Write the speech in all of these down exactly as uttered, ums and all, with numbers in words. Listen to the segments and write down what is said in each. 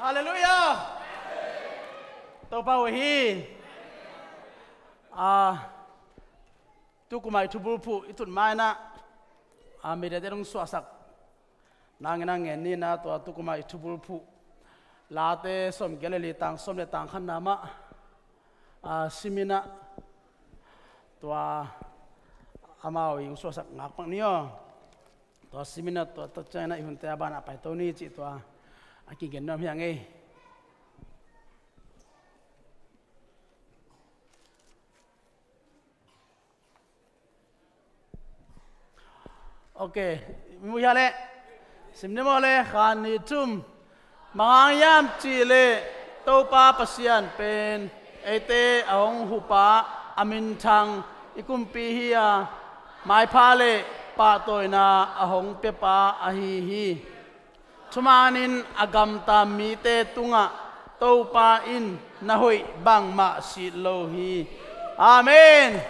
Halleluiah. Topa hoih hi. Ah, tukum a i thubulphuh i tut ma-in ah, ah, mediate hong suahsak nangin ah ngen ni. Tua tukum a i thubulphuh Late sawmgiat le li, tang sawm le tang khatna mah, ah, simin ah, tua amau i hong suahsak ngakpak ni aw. Tua simin ah tua, tua ciangin ah i hunte a banah paito ni cih tua a kigen nuam hi hang ei. Ok, mu hia leh. Sim ni maw le, khan ni thum. Bang hang hiam cih leh Topa Pasian pen eite a hong hupa, a minthang, i kumpi hi a, maipha le pahtawina a hong piapa ahi hi. Thumanin a gamta mite tungah Topa in na hoih bangmah sit lo hi. Amen.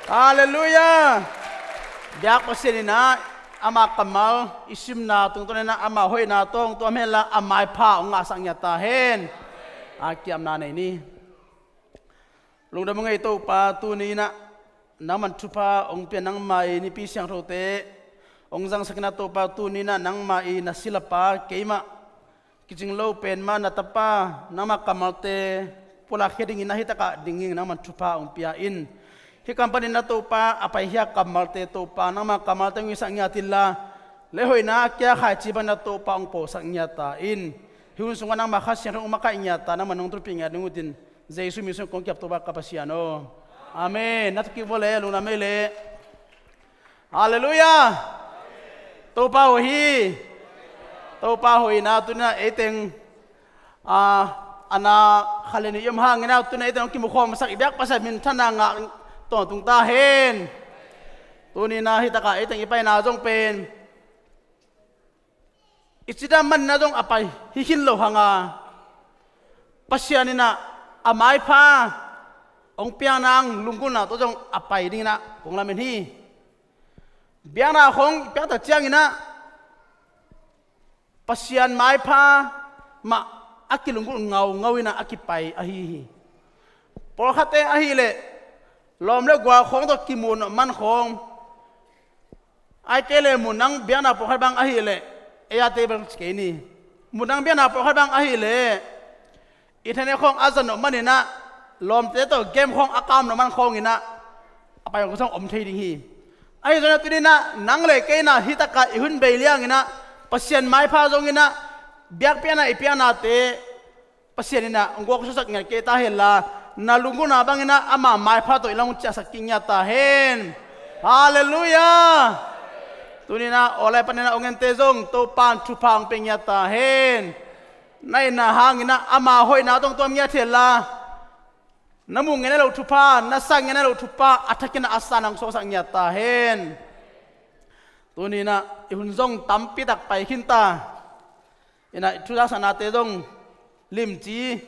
Halleluiah. Biak Pasian in ah ama kammal i simna tungtawn in ah ama hoihna tawh hong tuam henla, a maipha hong ngahsak ngiat ta hen. A kiamna nei ni. Lungdam ung ei Topa, tuni in ah nangman thupha hong pia, nangma i Nipi Siangthote hong zangsak in ah Topa, tuni in ah nangma i na silapa keimah kicing lo pen mah na tapa, nangma kammalte pulakkhia dingin ah hih takah ding ing, nangman thupha hong pia in. Hih kam panin ah Topa, a paihia kammalte Topa, nangma kammalte hong hisak ngiat inla, le hoihna a kia khaici bangin ah Topa hong posak ngiat ta in. Hih hun sungah nangma Kha Siangtho hong makaih ngiat ta, nangman hong thupia ngiat ding utin, Jesu min sung kong kiap Topa ka Pasian aw. Amen. Na thukik vua le, lungdam ei le. Halleluiah. Topa hoih hi. Topa hoihna tuni in ah ei teng, a, a na khat le nih i om hangin ah tuni in ah ei teng hong kimukhawmsak i biak Pasian minthanna ngah tawntung ta hen. Tuni in ah hih takah ei teng i paina zong pen i cidam manin ah zong a pai hi khin lo hang a, Pasian in ah a maipha hong piak nang lunggulhna tawh zong a pai dingin ah kong lamen hi. Biakna khawng i piak tak ciangin ah Pasian maipha mah a kilunggulh ngaungau in ah a kipai ahi hi. Pawlkhatte ahih leh lawm le gual khawng tawh kimu nop man khawng, ahih kei leh mundang biakna pawlkhat bang ahih leh, ei a table ci kei ni, mundang biakna pawlkhat bang ahih leh internet khawng a zat nop man in ah, lawmte tawh game khawng a kam nop man khawng in ah, a pai khawng zong om thei ding hi. Ahi zongin ah tuni in ah nang le kei in ah hih takah i hun bei liang in ah, Pasian maipha zong in ah, biakpiakna i piaknate Pasian in ah hong guak suaksak ngiat kei ta henla, na lunggulhna bangin ah ama maipha tawh i lam hong ciahsak kik ngiat ta hen. Halleluiah. Tuni in ah online panin ah hong ente zong Topa'n thupha hong pia ngiat ta hen. Na itna hangin ah ama hoihna tawh hong tuam ngiat henla, na muh ngiat nailo thupha, na sa ngiat nailo thupha a thakin ah a san hong suaksak ngiat ta hen. Tuni in ah i hun zong tampi tak pai khin ta. In ah i thuzaksaknate zong limci,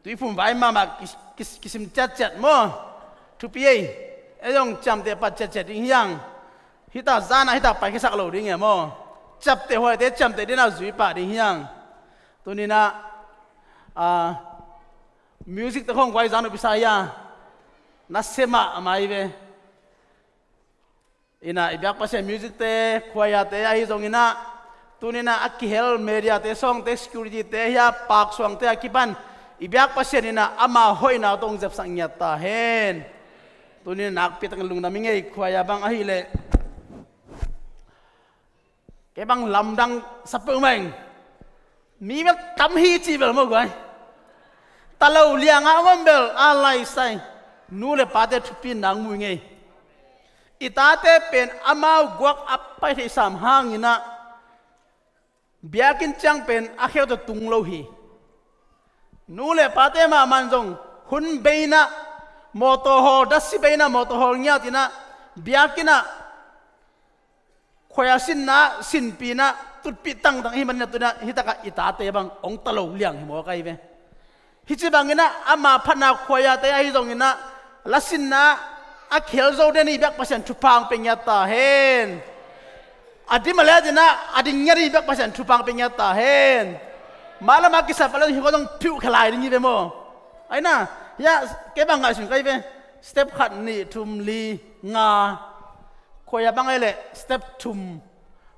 tuiphum vai mahmah ki, ki, kisim ciatciat maw? Thupi ei. Ei zong ciamteh pat ciatciat ding hi hang. Hih tak zan ah hih tak paikhiasak lo ding e maw? Ciamteh huaite ciamteh ding ah zui pah ding hi hang. Tuni in ah, ah, music te khawng vai zan uh pisa hi a, na sem ah a mai ve. In ah i biak Pasian music te, choir te ahi zongin ah, tuni in ah a kihel media te, sawng te, security te hi a, paksuang te a kipan i biak Pasian in ah ama hoihna tawh hong zepsak ngiat ta hen. Tuni in ah nakpi takin lungdam ing ei, choir bang ahih leh. Kei bang lamdang sa peuhmah ing. Mi bel tam hi cih bel maw guai. Talo liang a om bel a laisai. Nu le pate thupi nang mu ing ei. I tate pen amau guak a pai theih sam hangin ah, biakinn ciang pen a kheu tawh tung lo hi. Nu le pate mahmah in zong hun bei in ah, mawtaw hawl, datsi bei in ah, mawtaw hawl ngiat in ah, biakinn ah khuaia sinna, sinpih in ah, tutpih tangtang ahih manin ah tuni in ah hih takah i tate bang hong talo liang hi mawk ahi ve. Hih ci bangin ah ama phatna khuaia te ahi zongin ah, la sinna a khel zo den i biak Pasian thupha hong pia ngiat ta hen. A dim a let in ah a ding ngiat i biak Pasian thupha hong pia ngiat ta hen. Mah lamah kisap a le hi khaw zong phiuh khe lai ding hi ve maw? Aina, hiah kei bang ngaihsun ka hi ve. Step khat, nih, thum, li, nga. Khuaia bang ai leh step thum.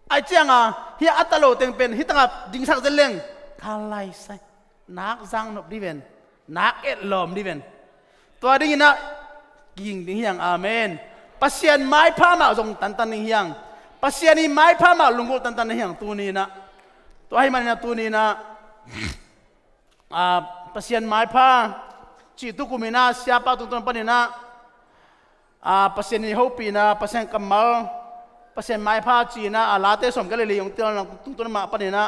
Ai cianga hiah a ta lo teng pen hi tangah dingsak zel leng ka lai sai. Nak zang nop di ven. Nak et lawm di ven. Tua dinginah ging ding hiang. Amen. Pasian maipha mah zong tantan ding hiang. Pasian i maipha mah lunggulh tantan ding hiang tuninah. Tua hi maninah tuninah, a, Pasian maipha cih tukuminah siapa tungtawn paninah, a, Pasian i hopihna, Pasian kammal, Pasian maipha cinah, a, Late sawm kei le li hong tilna tungtawn mah paninah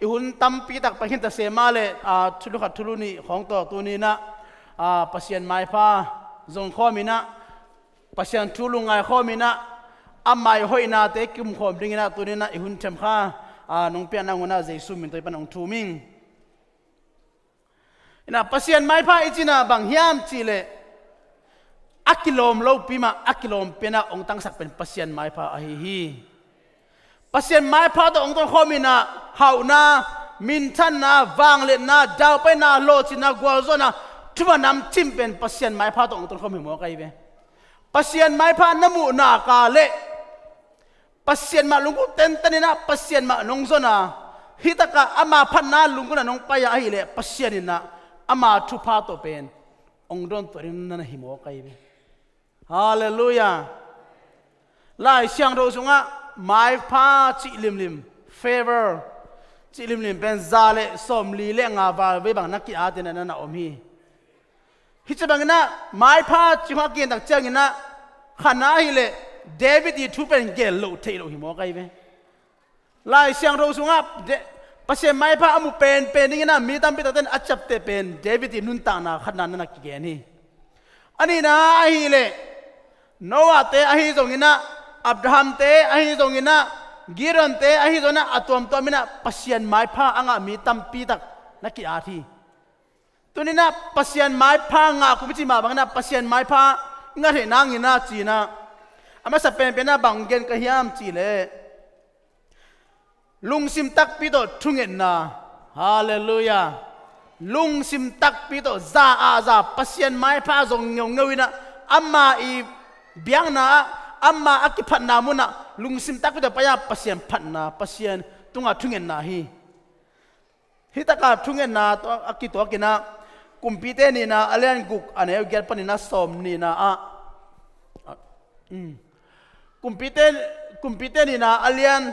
i hun tampi tak pai khin ta se mah le, a, thulu khat thulu nih khawng tawh tuninah, a, Pasian maipha zong khawminah, Pasian thu lungngai khawminah, a mai hoihnate kikum khawm dinginah tuninah i hun them kha, a, nong piakna hunah Jesu min tawh i pan hong thum ing. Inah Pasian maipha i cinah bang hiam cihleh a kilawm lopi mah a kilawm pianah hong tangsak pen Pasian maipha ahi hi. Pasian maipha tawh hong tonkhawm inah hauhna, minthanna, vangliatna, daupaina, lawhcinna, gualzawhna, thuma namcim pen Pasian maipha tawh hong tonkhawm hi mawk ahi ve. Pasian maipha na muh nak leh Pasian mah lunggulh tenten inah Pasian mah nong zon a, hitakah ama phatna lunggulhna nong pai a ahileh Pasian inah ama thupha tawh pen hong dawn tuah ding na na hi mawk ahi ve. Halleluiah. Lai Siangtho sungah maipha cih limlim, favor cih limlim pen za le sawmli le nga val vei bang na ki-at inah na na om hi. Hih ci banginah maipha cih hong a kigentak cianginah khatna ahileh David i thu pen gel loh theih loh hi mawk ahi ve. Lai Siangtho sungah Pasian maipha a mu penpen dinginah mi tampi takten a ciapteh pen David i nuntakna khatna na na kigen hi. A nihna ahileh Noah-te ahi zonginah, Abraham-te ahi zonginah, Gideon-te ahi zonginah a tuamtuaminah Pasian maipha a ngah mi tampi tak na ki-at hi. Tuninah Pasian maipha ngah kum i cih mah banginah Pasian maipha ngah theih nanginah cinah a masa penpenah bang gen ka hiam cihleh lungsim takpi tawh thungetna. Halleluiah. Lungsim takpi tawh za ah za Pasian maipha zong ngeungeu inah ama i biakna ah ama a kiphatna munah lungsim takpi tawh pai-a Pasian phatna, Pasian tungah thungetna hi. Hitakah thungetna a kituakinah Kumpite nihna a lian guk a neu giat paninah sawm nihna ah, um, Kumpite, Kumpite nihna a lian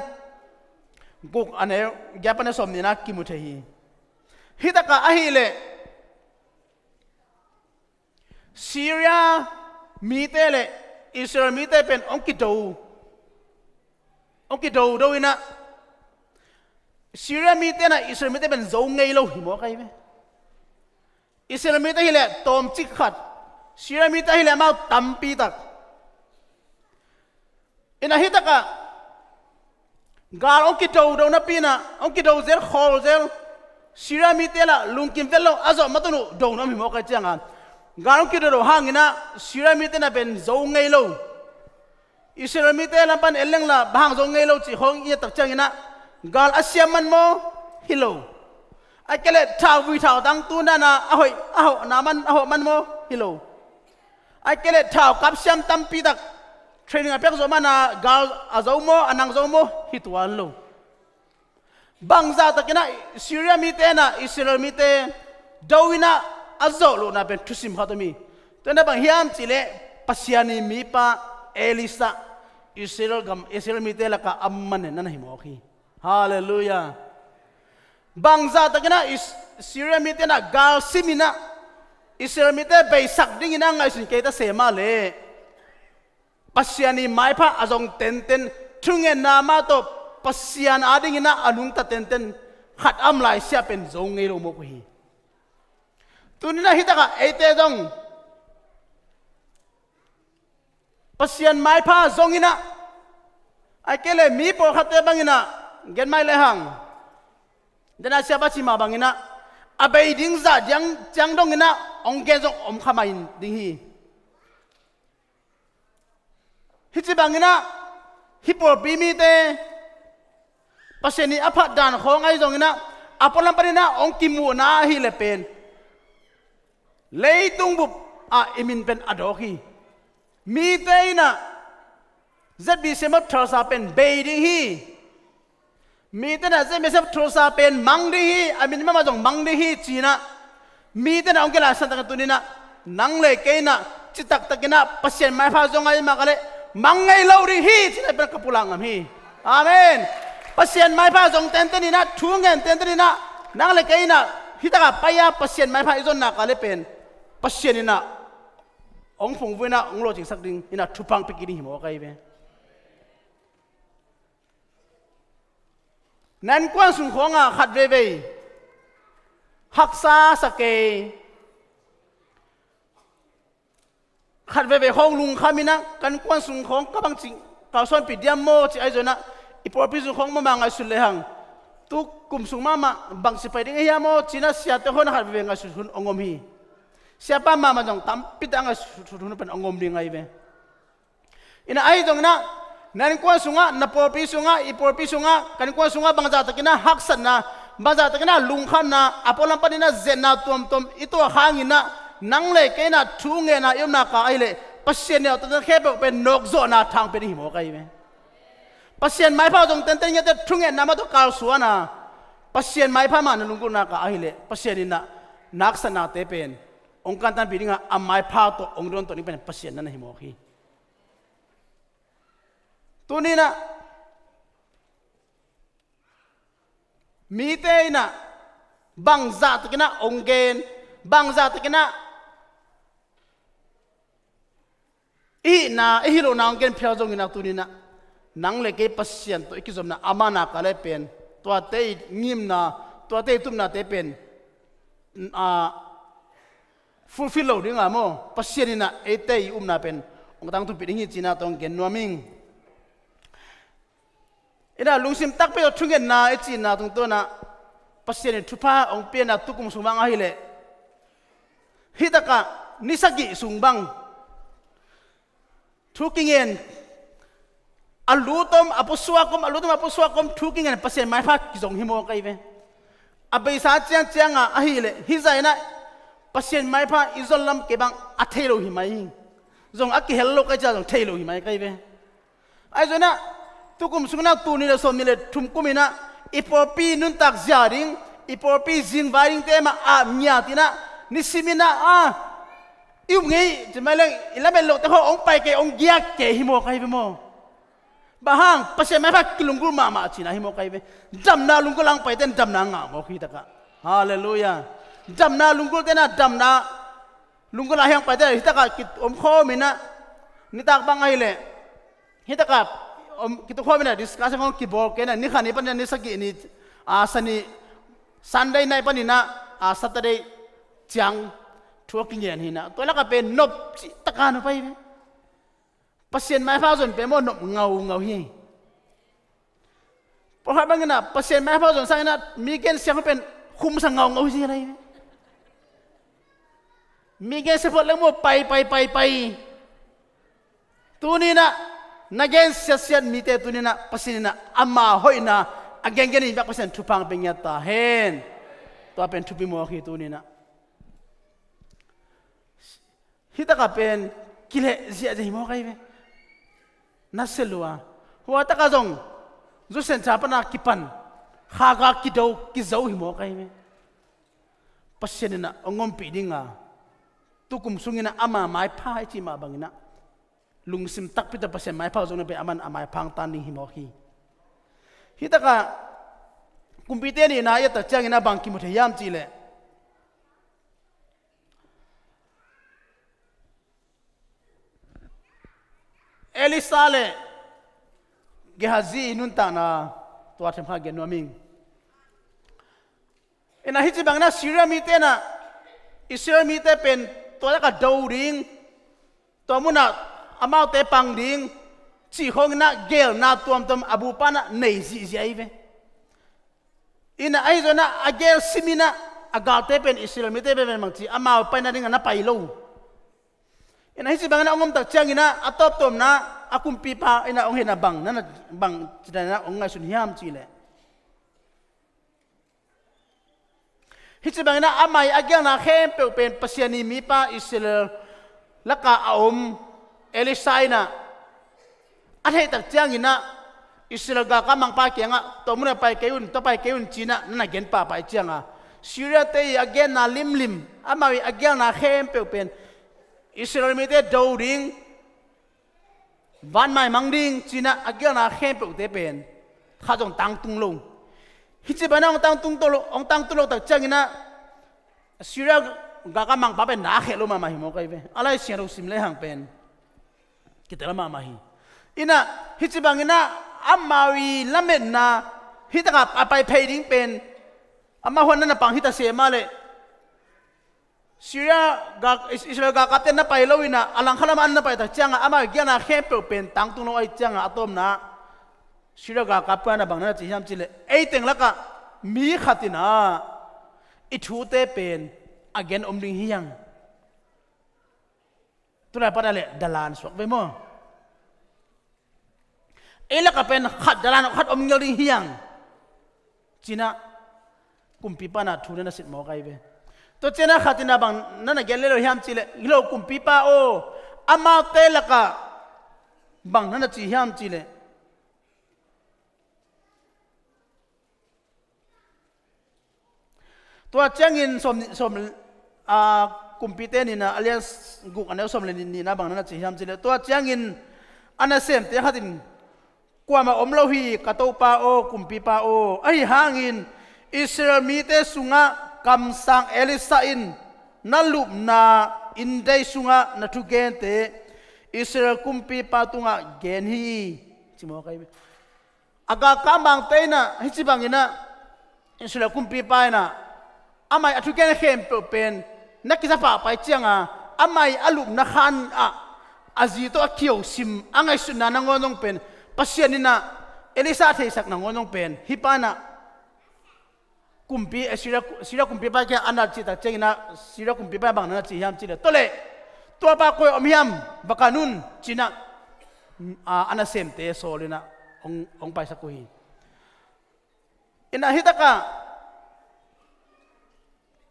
guk a neu giat paninah sawm nihna kimu thei hi. Hitakah ahileh Syria mite le Israel mite pen hong kido, hong kidodo inah Syria mite inah Israel mite pen zo ngei lo hi mawk ahi ve. Israel mite hileh tawmcik khat, Syria mite hileh amau tampi tak. Inah hitakah gal hong kidodo napi inah hong kido zel khawl zel Syria mite lah lungkim vet lo a zawh matun uh do nuam hi mawk ahi cianga gal hong kidodo hanginah Syria mite na pen zo ngei lo. Israel mite lam pan en lengla bang hang zo ngei lo cih khawng i et tak cianginah gal a siam man maw? Hi lo. Ahih kei leh thau vui thau tang tu nana a hoih a hawhna man a hawh man maw? Hi lo. Ahih kei leh thau kap siam tampi tak training a piak zawh mana gal a zo maw, a nang zo maw, hi tuan lo. Bangzah takinah Syria mite inah Israel mite do inah a zawh lohna pen thusim khat om hi. Tua inah bang hiam cihleh Pasian i mipa Elisha Israel gam, Israel mite lakah a man en na na hi mawk hi. Halleluiah. Bangzah takinah Is-, Syria mite inah gal sim inah Israel mite beisak dinginah ngaihsun kei ta se mah leh Pasian i maipha a zong tenten, thungetna mah tawh Pasian adinginah a nungta tenten khat a om lai siah pen zo ngei lo mawk uh hi. Tuninah hitakah eite zong Pasian maipha zonginah ahih kei leh mi pawlkhatte banginah gen mai lehang, denah siapa cih mah banginah a bei ding zah diang ciang donginah hong gen zong om kha mai ding hi. Hih ci banginah hih pawlpi mite Pasian i a phat dan khawng ahi zonginah a pualam paninah hong kimuhna ahileh pen leitung bup ah i min pen a dawk hi. Mite inah Z B C M F Tulsa pen bei ding hi. Mite inah Z B C M F Tulsa pen mang ding hi, a min mahmah zong mang ding hi cinah mite inah hong kilaisan takin tuninah nang le kei inah citaktakinah Pasian maipha zong a i maka leh mang ngei lo ding hi cinah pen ka pulak ngam hi. Amen. Pasian maipha zong tenteninah thu ngen tenteninah nang le kei inah hitakah pai-a Pasian maipha i zon naka le pen Pasian inah hong phungvuh inah hong lawcingsak ding inah thupha hong pia kik ding hi maw ka hi ve. Na innkuan sung khawngah khat veivei haksa sa kei. Khat veivei khawng lungkham inah ka innkuan sung khawng ka bangci kalsuanpih diam maw ci ahi zonah i pawlpi sung khawng mahmah ngaihsut lehang tu kum sung mahmah bangci pai ding ahi hiam maw cinah siate khawng inah khat veivei ngaihsut hun hong om hi. Siapa mahmah zong tampi tak a ngaihsut hun pen hong om ding ahi ve. Inah ahi zonginah na innkuan sungah, na pawlpi sungah, i pawlpi sungah, ka innkuan sungah bangzahtakinah haksatna, bangzahtakinah lungkhamna, a pualam paninah zetna tuamtuam i tuah khanginah nang le kei inah thu ngenna i omna ka ahileh Pasian in a tawh khempeuh pen nawkzawhna thang pia ding hi maw ka hi ve. Pasian maipha zong tenten ngiate thungetna mah tawh kalsuana Pasian maipha mah na lunggulhna ka ahileh Pasian inah na haksatnate pen hong kantanpih dinga a maipha tawh hong dawntuah ding pen Pasian na na hi mawk hi. Tuninah mite inah bangzahtakinah hong gen, bangzahtakinah i hihna i hih lohna hong gen phial zonginah tuninah nang le kei Pasian tawh i kizopna amah naka le pen tuate i ngimna, tuate i tupnate pen a fulfill lo dinga maw Pasian inah eite i upna pen hong tangtunpih ding hi cinah tawh hong gen nuam ing. Inah lungsim takpi tawh thungetna i cinna tungtawnah Pasian in thupha hong piana tukum sung vang ahileh hitakah ni sagih sung bang thu kingen a lutom a pusuak om, a lutom a pusuak om thu kingen Pasian maipha kizong hi maw ka hi ve. A beisa ciangcianga ahileh hizah inah Pasian maipha i zon lam kei bang a thei lo hi mai hi. Zong a kihel lo ka hi cia zong thei lo hi mai ka hi ve. Ahi zonah tukum sunginah tuni le sawmni le thum kuminah i pawlpi nuntak zia ding, i pawlpi zingvai dingte mah a ngiat inah nisiminah a i um ngei cimai leng i lamet lohte khaw hong pai kei hong giak kei hi maw ka hi ve maw? Bang hang Pasian maipha kilunggulh mahmah cinah hi maw ka hi ve. Damna lunggulh ang paite in damna ngah mawk hitakah. Halleluiah. Damna lunggulhte inah damna lunggulh ah hiang paite hitakah ki om khawm inah nitak bang ahileh hitakah om kituk khawm inah discussion khawng kibawl kei inah ni khat ni paninah ni sagih ni a sani Sunday night paninah a Saturday ciang thu a kingen hinah tua lakah pen nop cihtaka nop ahi ve. Pasian maipha zon pen maw nop ngaungau hi. Pawlkhat banginah Pasian maipha zon sanginah mi gensiang pen khumsa ngaungau hi zia lai. Mi gensia phot leng maw pai pai pai pai. Tuninah na gensiasiat mite tuninah Pasian inah ama hoihna a gengen in biak Pasian thupha hong pia ngiat ta hen. Tua pen thupi mawk hi tuninah. Hitakah pen kileh ziahziah hi mawk ahi ve. Na sia lua hua takah zong zusian ca pana kipan khaga kido kizo hi mawk ahi ve. Pasian inah hong ompih dinga tukum sunginah ama maipha i cih mah banginah lungsim takpi tawh Pasian maipha zong na pen aman a maipha hong tan ding hi mawk hi. Hitakah kumpite nihna i a tak cianginah bang kimu thei hiam cihleh Elisha le Gehazi i nuntakna tua themkhat gen nuam ing. Inah hih ci bangin ah Syria mite inah Israel mite pen tua lakah do ding, tua munah amaute pang ding cih khawng inah gelna tuamtuam a bupa inah nei zihziah ahi ve. Inah ahi zong inah a gel sim inah a galte pen Israel mite pen bangci amau paina dingah na pai lo. Inah hih ci bangin ah hong om tak ciangin ah a tawptawpna a kumpipa inah hong hehna bang na na bang ci dan inah hong ngaihsun hiam cihleh Hih ci bangin ah amah ii a gelna khempeuh pen Pasian ii mipa Israel lakah a om Elisha in ah a theih tak ciangin ah Israel galkap mangpa kiangah, "Tua munah pai kei un, tua pai kei un," ci-in ah na na gen pahpah ih cianga, Syria-te ii a genna limlim, amah ii a gelna khempeuh pen Israel mite do ding, vanmai mang ding ci-in ah a gelna khempeuhte pen khat zong tangtung lo. Hih ci bangin ah hong tangtung to lo, hong tangtung lo tak ciangin ah Syria galkap mangpa pen na a khel lo mahmah hi mawk ahi ve. A Lai Siangtho sim lehang pen kitel mahmah hi. In ah hih ci bangin ah amau ii lametna hih takah a pai phei ding pen amau huan na na pang hi ta se mah leh, Syria gal, Is-, Israel galkapte na pai lo in ah a langkhat lamah na pai tak ciangah amau ii gelna khempeuh pen tangtung lo ahih ciangah a tawpna Syria galkap kuan ah bang na na ci hiam cih leh, "Ei teng lakah mi khat in ah i thute pen a gen om ding hi hang." Tulai pan ah leh dalan suak ve maw? "Ei lakah pen khat dalan khat om ngial ding hi hang," ci-in ah kumpipa in ah thu na na sit mawk ahi ve. Tua ciangin ah khat in ah bang na na gen lel uh hiam cih leh, "Hi lo kumpipa aw, amaute lakah bang na na ci hiam cih leh." Tua ciangin sawm, sawm, a, Kumpite Nihna a lian guk a neu sawm le nihna bang na na ci hiam cih leh, tua ciangin a nasemte khat in, "Kuamah om lo hi, ka topa aw, kumpipa aw. Ahi hangin Israel mite sungah kamsang Elisha in na lupna inndei sungah na thugente Israel kumpipa tungah gen hi," ci mawk ahi ve. A galkap mangte in ah hih ci bangin ah Israel kumpipa in ah amah ii a thugen khempeuh pen na kiza pahpah ih cianga, amah ii a lupna khan ah a zi tawh a kio sim a ngaihsutna nangawn zong pen Pasian in ah Elisha theisak nangawn zong pen hih pa in ah kumpi, eh, Syria, Syria kumpipa kiang a na cih tak ciangin ah Syria kumpipa bang na na ci hiam cih leh, "Tua leh tuapa koi om hiam, va kan un," ci-in ah, a, a nasemte sawl in ah hong, hong paisak uh hi. In ah hih takah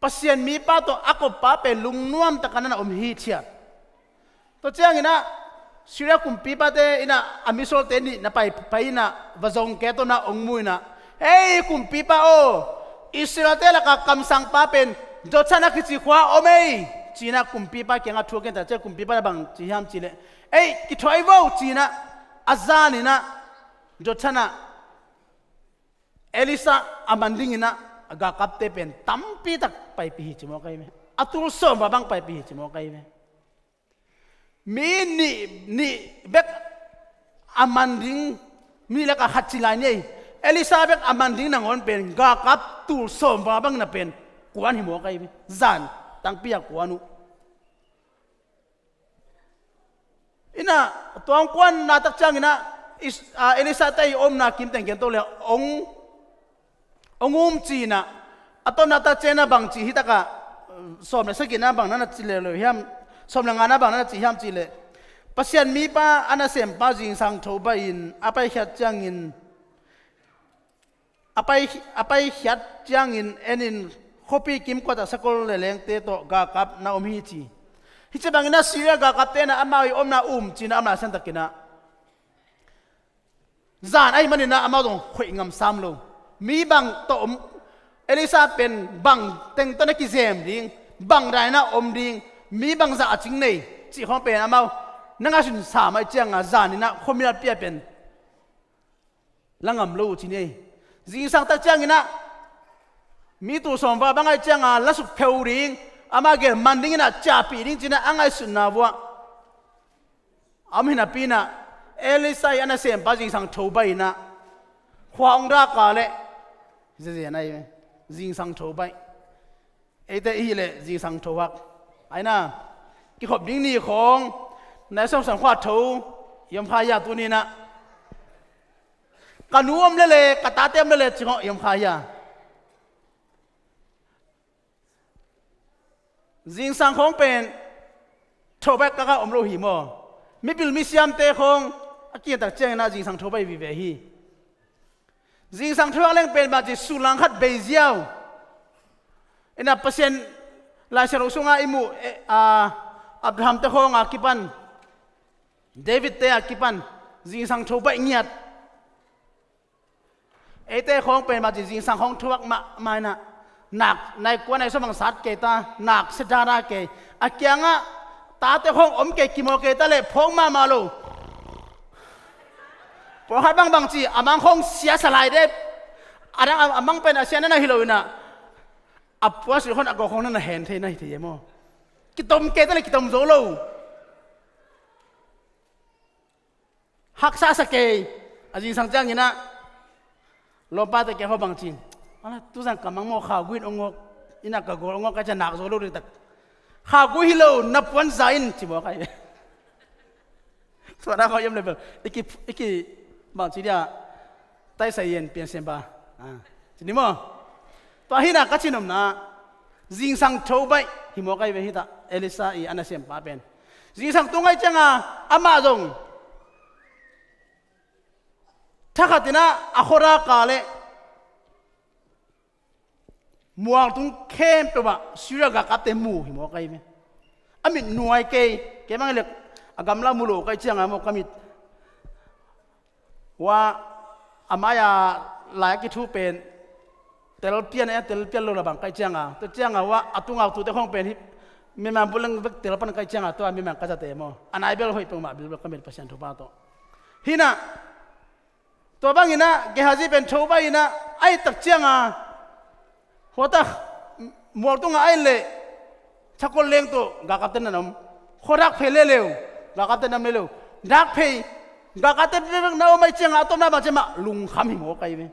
Pasian mipa tawh a koppa pen lungnuam takin na na om hithiat. Tua ciangin ah Syria kumpipate in ah a misawlte nih na pai, pai in ah va zong kei tawh na hong mu in ah, "Ei kumpipa aw, Israelte lakah kamsangpa pen Jotham a kici khua om ei," ci-in ah kumpipa kiangah thu a gen tak ciang kumpipa in ah bang ci hiam cih leh, "Ei kithuah ei vo," ci-in ah a zan in ah Jotham ah Elisha a man dingin ah a galkapte pen tampi tak paipih hi ci mawk ahi ve. A tul sawm val bang paipih hi ci mawk ahi ve. Mi nih, nih bek a man ding, mi lakah khat ci lai ni ei. Elisha bek a man ding nangawn pen galkap tul sawm val bang na pen kuan hi mawk ahi ve. Zan tangpi a kuan uh. In ah tua hong kuanna tak ciangin ah Is-, a, Elisha-te ii omna kim teng gen to leh hong, hong um ci-in ah, a tawpna tak ciangin ah bang ci hih takah, sawm le sagihna bang na na ci lel uh hiam, sawm le ngana bang na na ci hiam cih leh, Pasian mipa a nasempa zingsang tho baih in a paikhiat ciangin, a pai, a paikhiat ciangin en in khuapi kimkot ah sakol le lengte tawh galkap na om hi ci. Hih ci bangin ah Syria galkapte in ah amau ii omna um ci-in ah a mah siangtakin ah zan ahih manin ah amau zong khoih ngam sam lo. Mi bang tawh om, Elisha pen bang teng tawh na kizem ding, bang dan in ah om ding, mi bangzah a cing nei cih khawng pen amau na ngaihsun sam ahih ciangin ah zan in ah khuamialpi ah pen la ngam lo uh ci ni ei. Zingsang tak ciangin ah mi tul sawm val bang ahih ciangin ah la suk pheu ding, amah gel man dingin ah ciahpih ding ci-in ah a ngaihsutna vuah a om hi napi-in ah Elisha ii a nasempa zingsang tho baih in ah khua hong dak leh, zezen ahi ve, zingsang tho baih. Eite i hih leh zingsang tho hak. Aina, kikhop ding ni khawng nai sawmsang khua tho i om kha hia tuni-in ah? Ka nu om lel e, ka tate om lel e ci khawng i om kha hia? Zingsang khawng pen tho baih kaka om lo hi maw? Mipil misiamte khawng a kian tak ciangin ah zingsang tho baih vive hi. Zingsang tho hak leng pen bang ci, sullang khat bei ziau. Ina Pasian Lai Siangtho sungah i muh, eh, a, Abraham te khawng a kipan, David te a kipan, zingsang tho baih ngiat. Eite khawng pen mah ci zingsang khawng thuak mahmah ina, nak nai kua nai sawm bang sat kei ta, nak sedana kei. A kiangah tate khawng om kei kimawl kei ta leh phawk mahmah lo. Pawlkhat bangbang ci a mang khawng sia salai de. A dang a mang pen a sia nana hi lo ina, a puas ri khawng a gaw khawng nana hen thei na hi thei e maw. Kitom kei ta leh kitom zo lo. Haksa sa kei. A zingsang ciangin ah lawmpate kei hawh bang cin, ala tuzan ka mang maw, kha guin ong ngawk ina ka gawl ong ngawk ka ciah nak zo lo diktak. Kha gui hi lo, na puan za in ci maw kai. Tuana kau yam level iki iki bang ci dia. Taisa yen pian sem ba. Ah, ci ni maw. Tua hina ka ci nomna, zingsang tho baih hi maw kai ve hita Elisa i a nasem pa pen. Zingsang tung ai cianga amah zong thakhat ina a khuara ka le mual tung khempeuh ah Syria galkapte mu hi maw kai ve. A mit nuai kei, kei mang lek a gamla mu lo kai cianga maw ka mit. Wa a mai-a lai a kithu pen tel pian e, tel pian lo la bang kai cianga, tua cianga wa a tunga tute khawng pen hi. Mima buleng vek tel pan kai cianga tua mima ka zate maw. A nai bel hoih peuhmah bilbel ka mit Pasian thupha tawh. Hina tua bangina Gehazi pen tho baih ina a ittak cianga, huatak mual tunga a in leh thakol leng tawh galkapte nan om. Khuadak phei leleu galkapte nan om leleu. Dak phei galkapte bebek na om ai cianga a tawpna bang ciamah lungkham hi maw kai ve.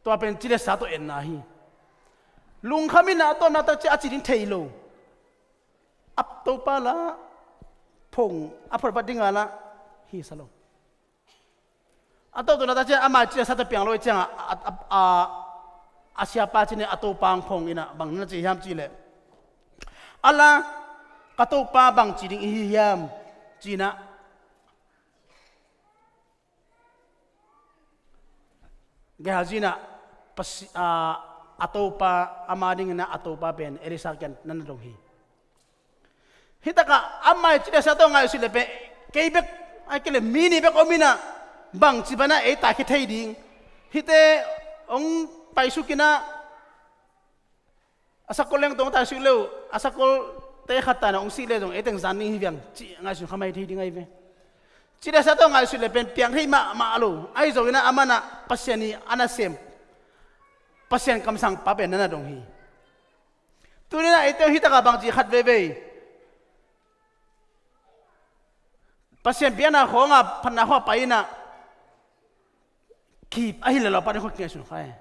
Tua pen ci le sa tawh enna hi. Lungkham ina a tawpna tak cia a ci ding thei lo. A Topa la phong a phorbat dinga la hi sa lo. A tawptawna ta ciah ama ciah sata piang lo i cianga a, a, a, a siapa cine a Topa ang phawng ina bang na ci hiam cihleh, ala ka Topa bang ci ding i hi hiam? Cina Gehazi ina pasi-, a, a Topa ama dingina a Topa pen Elisa kian nan na dong hi. Hitaka ama i cine sa tawh ngaihsut le pe kei bek ai kei le mi ni bek om ina bang ci bana ei ta khia thei ding. Hite ong paisuk ina a sakol leng tawh ong taisuk leu a sakol te khat ta na ong sih le zong ei teng zan ding hi viang ci ngaihsun khamai thei ding ai ve. Cine sa tawh ngaihsut le pen piang thei mahmah lo ai zong ina amana Pasian i ana sem Pasian kamsang pa pen nana dong hi. Tunina eite hitaka bangci khat veivei Pasian biakna khawnga phatna khawnga pai ina kip ahi le lo pa ding khaw kingaihsun kha e.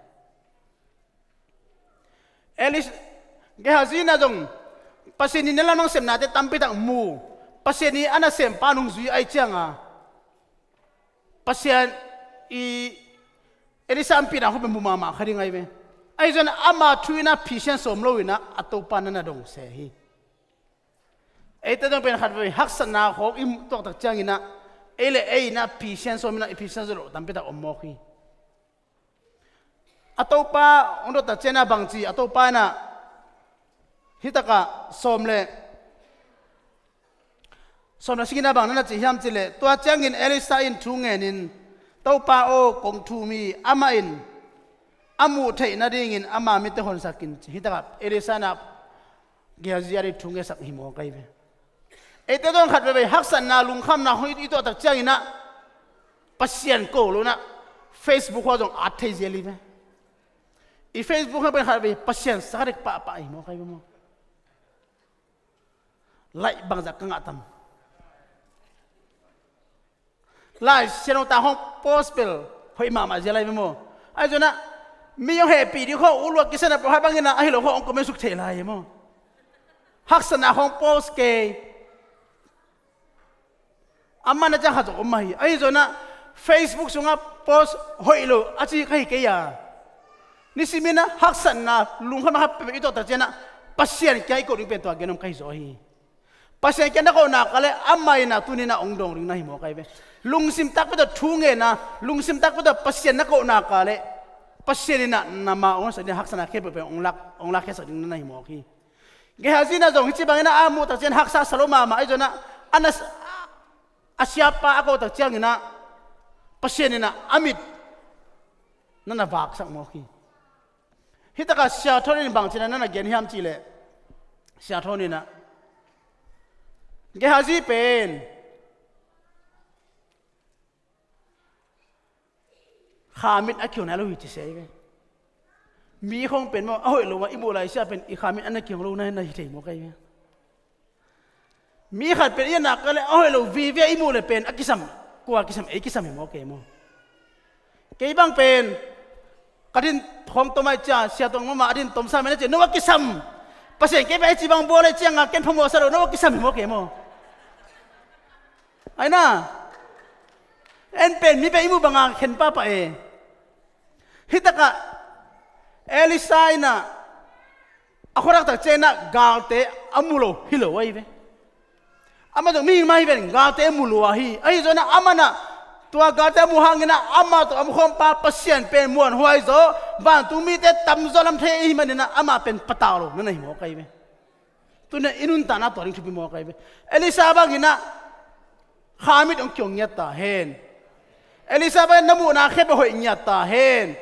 Elis Gehazi ina zong Pasian i na lamang semnate tampitak mu. Pasian i ana sem pa nung zui ai cianga Pasian i Elisa ampihna khaw pen mu mahmah kha ding ai ve. Ai zong ama thu ina phisian sawm lo ina a Topa nana dong se hi. Eite dong pen khat vei haksatna khawng i tuaktak ciangina ei le ei ina phisian sawm ina i phisian zo lo tampitak om mawk hi. A Topa ong dottak ciana bangci a Topa ina hitaka sawm le sawm le singina bang nana ci hiam cileh tua ciangin Elisa in thu ngenin Topa aw kong thum hi. Amah in a muh theih nadingin ama mite honsakin ci. Hitaka Elisa ina Gehazi a ding thu ngesak hi maw kai ve. Eite dawn khat veivei haksatna lungkhamna hong i tuahtak ciangina Pasian ko lo ina Facebook hua zong at thei zel hi ve. I Facebook hang pen khat vei Pasian sakadek pahpah hi maw kai ve maw. Laih bangzah ka ngah tam. Lai sianong ta hong post pel hoih mahmah zia lai ve maw. Ai zona mi hong hehpih ding khawng ulua kisana pawhai bangina ahi lo khawng hong comment suk thei lai maw. Haksana hong post kei. Amana ciang khat zong om mah hi. Ahi zona Facebook sunga post hoih lo a ci ka hi kei a. Nisimina haksatna lungkham khat peuh i tawh ta ciana Pasian kia i koh ding pen tua gen om ka hi zaw hi. Pasian kiang na kohna ka le amah ina tunina ong dawng ring na hi maw kai ve. Lungsim takpi tawh thu ngena lungsim takpi tawh Pasian na kohna ka le Pasian in ah na ma hong sak ding, haksatna khempeuh pen hong lak, hong lakkhiatsak ding na na hi mawk hi. Gehazi in ah zong hih ci bangin ah a muh tak ciang haksa sa lo mahmah, ahi zongin ah a na, a siapa a ko tak ciangin ah Pasian in ah a mit na na vaksak mawk hi. Hih takah Sia Thawn in bangci na na na gen hiam cih leh, Sia Thawn in ah Gehazi pen kha mit a kihong nai lo hi ci sia hi ve. Mi khawng pen maw, a hoih lo a i muh lai sia pen i kha mit a na kihong lo na hi thei mawk ahi ve. Mi khat pen i a nak leh a hoih lo vive i muh leh pen a kisam, kua kisam, ei kisam hi mawk e maw. Kei bang pen ka din khawng tom ai cia, sia tong mama a din tom sa mena cia, no a kisam. Pasian kei bang ei ci bang bual ai cianga ken phamawh sa lo, no a kisam hi mawk e maw. Aina, en pen mi pen i muh banga khen papa e. Hih takah Elisha in ah a khuarak tak ciangin ah galte a mu lo hi lo ahi ve. Amah zong mihing mah hi ven, galte a mu lua hi. Ahi zongin ah amah in ah tua galte a mu hangin ah amah tawh a om khawmpa Pasian pen muanhuai zaw, vantung mite tamzaw lam thei ahih manin ah amah pen patau lo na na hi mawk ahi ve. Tuni-in i nuntakna tua ding thupi mawk ahi ve. Elisha bangin ah kha mit hong kihong ngiat ta hen. Elisha bangin na muhna khempeuh hoih ngiat ta hen.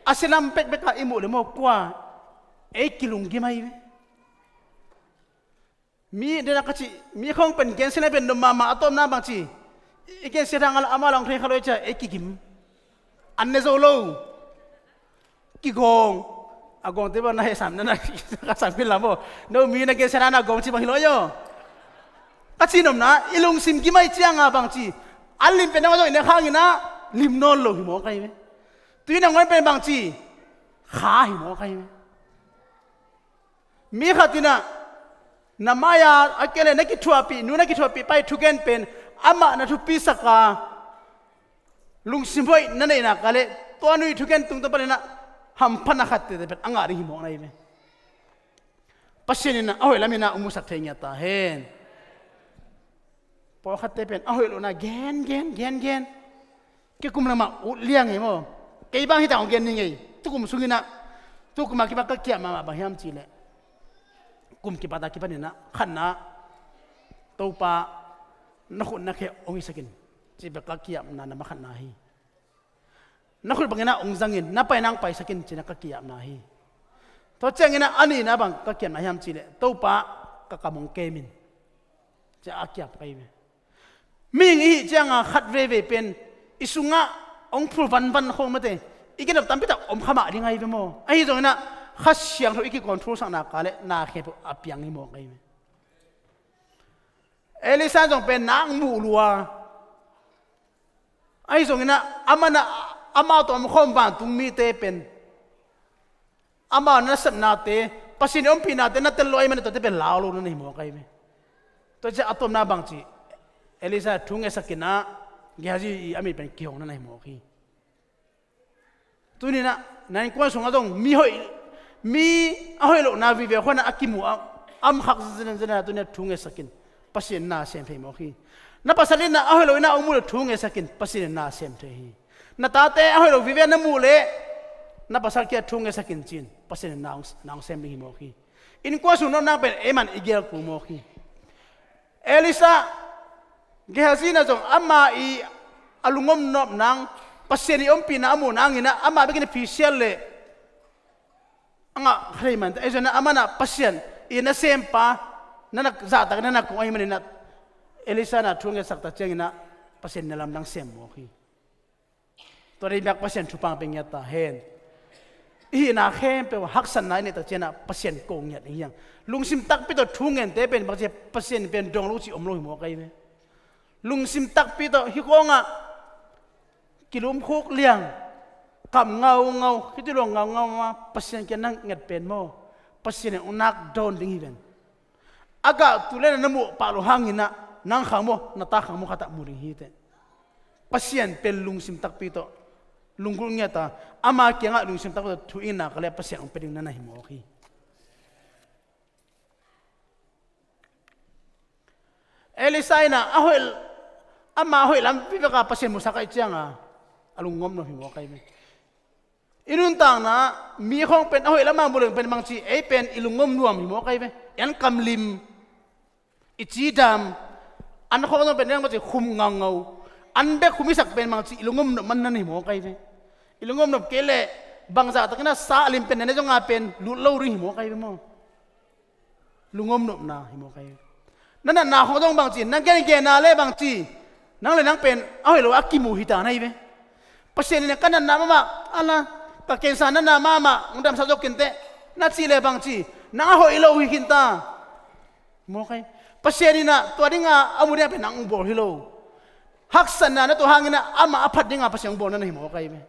A silam pekpek ah i muh leh maw, kua ei kilunggim ahi ve. Mi dena ka cih, mi khawng pen gensia na pen dom mahmah a tawpna bangci, i gensia dang a la amah la hong thei kha lo i cia ei kigim. An ne zo lo. Kigawng. A gawngte bang na heh sam na na ka sam khin lam aw. No mi na gensia na na gawng ci bang hi lo aw. Ka cih nopna, i lungsim gim ai cianga bangci, a lim pen na ngawh zong i ne khangin ah lim nawn lo hi mawk ahi ve. Tui na ngawh pen bangci, kha hi mawk ahi ve. Mi khat in ah na mai-a a kei leh na kithuahpih nu, na kithuahpih pa i thugen pen amah na thupisak a, lungsim hoih na neihna ka leh tua nu i thugen tungtawn panin ah hamphatna khat tete pen a ngah ding hi mawk na hi ve. Pasian in ah a hoih lamin ah hong musak thei ngiat ta hen. Pawlkhatte pen a hoih lohna gen gen gen gen. Kei kum lamah ut liang hi maw. Kei bang hi ta hong gen ni ngei. Tukum sungin ah, tukum a kipan ka kiam mahmah bang hiam cih leh, kum kipat a kipanin ah khatna, Topa na khut na khe hong hisak in, cih bek ka kiamna na ma khatna hi. Na khut bangin ah hong zang in, na pai nang paisak in, cih na ka kiamna hi. Tua ciangin ah a nihna bang ka kiamna hiam cih leh, Topa ka kam hong kem in, cih a kiam ka hi ve. Mihing i hih cianga khat veivei pen i sungah hong phul vanvan khawng mate, i ginop tampi tak om kha mah ding ahi ve maw. Ahi zongin ah Kha Siangtho i kicontrol sakna ka leh na khempeuh a piang hi mawk ahi ve. Elisha zong pen nak muh lua. Ahi zongin ah amah in ah amah tawh om khawm vantung mite pen amah nasepnate, Pasian i ompihnate na tel lo ahih manin tuate pen lau lo na na hi mawk ahi ve. Tua ciah a tawpna bangci, Elisha thu ngetsak in ah Gehazi i a mit pen kihong na na hi mawk hi. Tuni-in ah na innkuan sungah zong mi hoih, mi a hoih lohna vive khuan ah a kimu a, a om khak zenzen a, tuni-in ah thu ngetsak in, Pasian na sem thei mawk hi. Na pasal in ah a hoih lo in ah hong muh leh thu ngetsak in, Pasian in na sem thei hi. Na tate a hoih lo vive na muh leh na pasal kiang thu ngetsak in ci-in, Pasian in na hong, na hong sem ding hi mawk hi. Innkuan sung nopna pen ei man i gel kul mawk hi. Elisha, Gehazi in ah zong ama i a lungom nop nang, Pasian i ompihna a muh nangin ah ama bekin a phisial leh a ngah kha thei man, ei zong in ah amah in ah Pasian i nasempa, na na zahtak, na na kong ahih manin ah Elisha in ah thu ngetsak tak ciangin ah Pasian in ah lamdang sem mawk hi. Tua dei biak Pasian thupha pia ngiat ta hen. I hihna khempeuh haksatna i neih tak ciangin ah Pasian ko ngiat ding hi hang. Lungsim takpi tawh thu ngente pen bangci, Pasian pen dong lo cih om lo hi mawk ahi ve. Lungsim takpi tawh hih khawngah kilumkhuk liang, kam ngaungau, hih tu luang ngaungau ma Pasian kiang na nget pen maw, Pasian in hong nak dawn ding hi ven. A gah tu le na muh pah loh hangin ah nang khang maw, na ta khang maw khatah mu ding hi teh. Pasian pen lungsim takpi tawh lunggulh ngiat a, ama kiangah lungsim takpi tawh thu i ngen nak leh Pasian hong pia ding na na hi mawk hi. Elisha in ah a hoih, ama hoih lam pi vek a Pasian musak ahih ciangin a lunggulh nuam hi mawk ahi ve. I nuntakna mi khawng pen a hoih lamah mu leng pen bangci ei pen i lungom nuam hi mawk ahi ve. I an kamlim, i cidam, an khawng zong pen bangci khum ngaungau, an bek khum i sak pen bangci i lungom nop man nan hi mawk ahi ve. I lungom nop kei leh bangzah takin a sa a lim pen na ne zonga pen lut lo ding hi mawk ahi ve maw? Lungom nopna hi mawk ahi. Na natna khawng zong bangci, na gengenna le bangci, nang le nang pen a hoih lo a kimu hi ta na hi ve. Pasian in a ka natna mahmah, ala, ka kensa natna mahmah hong damsak zo khin teh, na cih le bangci, nang a hoih lo hi khin ta. Mawk ahi. Pasian in a tua dinga a mu dinga pen nang hong bawl hi lo. Haksatna na tuah hangin a amah a phat dinga Pasian hong bawl na na hi mawk ahi ve.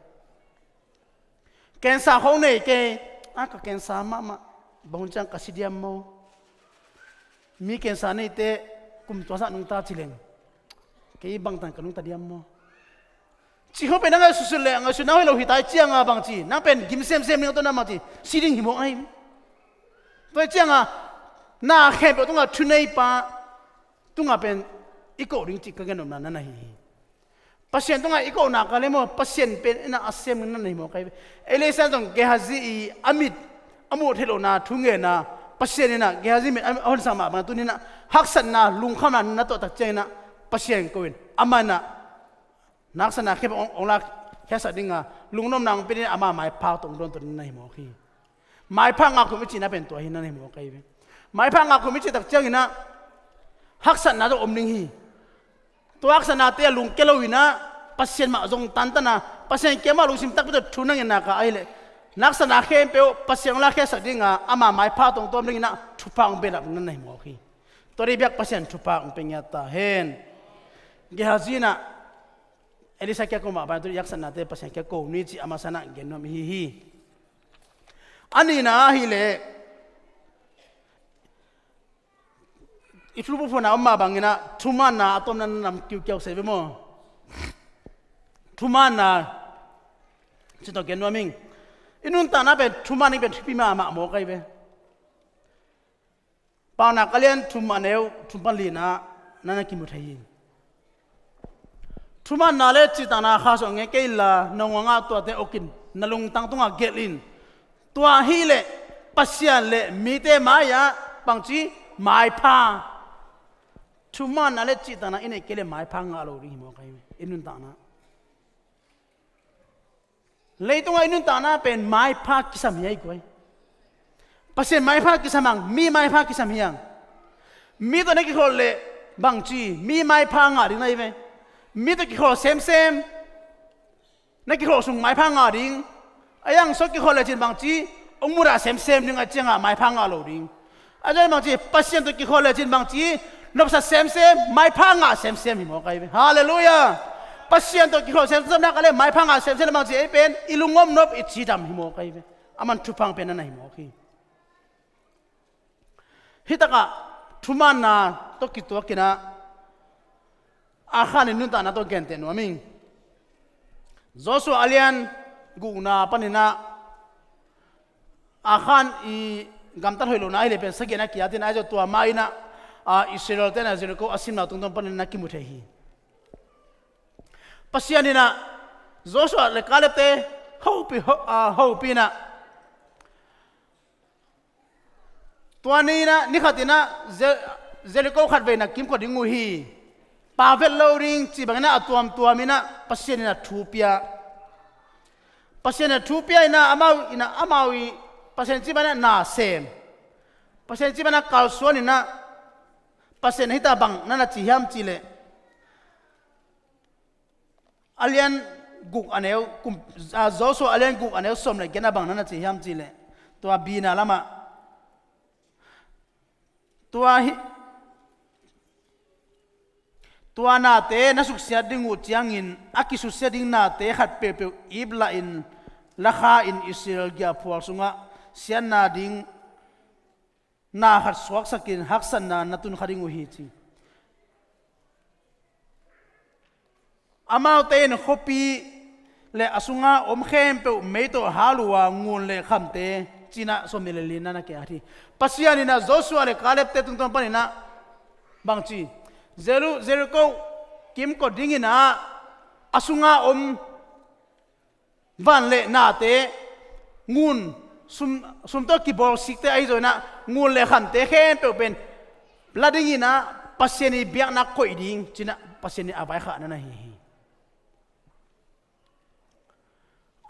Kensa khawng nei kei, a ka kensa mahmah, bang hun ciang ka si diam maw? Mi kensa neite kum tua zah nungta ci leng, kei bangtan ka nungta diam maw? Ci khawng pen na ngaihsutsut leh ngaihsutna hoih lo hi ta i cianga bangci, nang pen gim semsem ding a tawh na bangci, si ding hi mawk na hi. Tua i cianga na khempeuh tunga thuneipa tunga pen i koh ding cih ka gennopna na na hi hi. Pasian tungah i kohna ka le maw, Pasian pen in a sem na na hi mawk ahi ve. Elisha zong Gehazi i a mit a muh theih lohna thu ngenna, Pasian in a Gehazi mit a honsak mah bang tuni in a haksatna lungkhamna na tuah tak ciangin a Pasian ko in, amah in a na haksatna khempeuh hong, hong la khiasak dinga lungnopna hong pia dingin ama maipha tawh hong dawntuah na na hi mawk hi. Maipha ngah khum i cihna pen tua hi na na hi mawk ahi ve. Maipha ngah khum i cih tak ciangin a haksatna tawh om ding hi. Tua haksatnate a lungkia lo in a Pasian mah zong tantan a, Pasian kiangah lungsim takpi tawh thu na ngetna ka ahih leh na haksatna khempeuh Pasian hong la khiasak dinga ama maipha tawh hong tawm dingin a thupha hong behlap na na hi mawk hi. Tua dei biak Pasian thupha hong pia ngiat ta hen. Gehazi in a Elisha kiang ko mah bang tuni i haksatnate Pasian kiang ko ni cih a masa in a gen nuam i hi hi. A nihna ahih leh i thulu phuahphuahna om mah bangin a thumanna a tawpna na nam kiukiau se ve maw? Thumanna cih tawh gen nuam ing. I nuntakna pen thuman ding pen thupi mahmah mawk ahi ve. Paunak a lian thum a neu thum pan lina na na kimu thei hi. Thumanna le cihtakna kha sawh ngei kei inla na ngawngah tuate okin na lungtang tungah gelh in. Tua hileh Pasian le mite mai-ah bangci maipha. Thumanna le cihtakna i neih kei leh maipha ngah lo ding hi mawk ahi ve. I nuntakna Leitungah i nuntakna pen maipha kisam hi a, i kuai. Pasian maipha kisam hang, mi maipha kisam hi hang. Mi tawh na kikholh leh bangci, mi maipha ngah ding na hi ve. Mi tawh kikholh semsem na kikholh sung maipha ngah ding. A iang sawt kikholh lecin bangci, hong mudah semsem ding a, ciangah maipha ngah lo ding. A zon bangci, Pasian tawh kikholh lecin bangci, nopsa semsem, maipha ngah semsem hi mawk ahi ve. Halleluiah. Pasian tawh kikholh semsem nak a le maipha ngah semsem na bangci, ei pen i lungom nop, i cidam hi mawk ahi ve. Aman thupha pen na na hi mawk hi. Hitakah thumanna tawh kituakin ah Akhan i nuntakna tawh genteh nuam ing. Joshua a lian gukna panin ah Akhan i gamtat hoih lohna ahih leh pen sagian a kiatin a, ahi zong tua ma-in ah, a, Israel-te in ah Jericho a simna tungtawn panin na kimu thei hi. Pasian in ah Joshua le Caleb-te hopih, ho-, a, hopih in ah, tua ni-in ah, ni khatin ah, Je-, Jericho khatvei na kimkot ding uh hi. Pa vet lo ding, cih bangin ah, a tuamtuamin ah, Pasian in ah thu pia. Pasian in ah thu pia in ah, amau in ah, amau i, Pasian cih bangin ah, na sem. Pasian cih bangin ah, kalsuan in ah, Pasian hita bang, na na ci hiam cih leh. A lian guk a neu, kum, a, Joshua a lian guk a neu sawm le giat na bang na na ci hiam cih leh. Tua B-na lamah. Tua hi, tua nate na suksiat ding uh ciangin, a kisusia ding nate khat peuhpeuh ip lahin, lakha in Israel giahphual sungah siatna ding na khat suaksakin haksatna na tun kha ding uh hi ci. Amaute in khuapi le a sunga om khempeuh mei tawh hal uh a, ngun le khamte, ci-in ah sawmnih le lina na kiat hi. Pasian in ah Joshua le Caleb-te tungtawn panin ah bangci, Jeru-, Jericho kimkot dingin ah a sunga om van le nate ngun, sum, sum tawh kibawl sikte ahi zongin ah, ngun le khamte khempeuh pen la dingin ah Pasian ii biakna koih ding ci-in ah Pasian ii a vaikhakna na hi hi.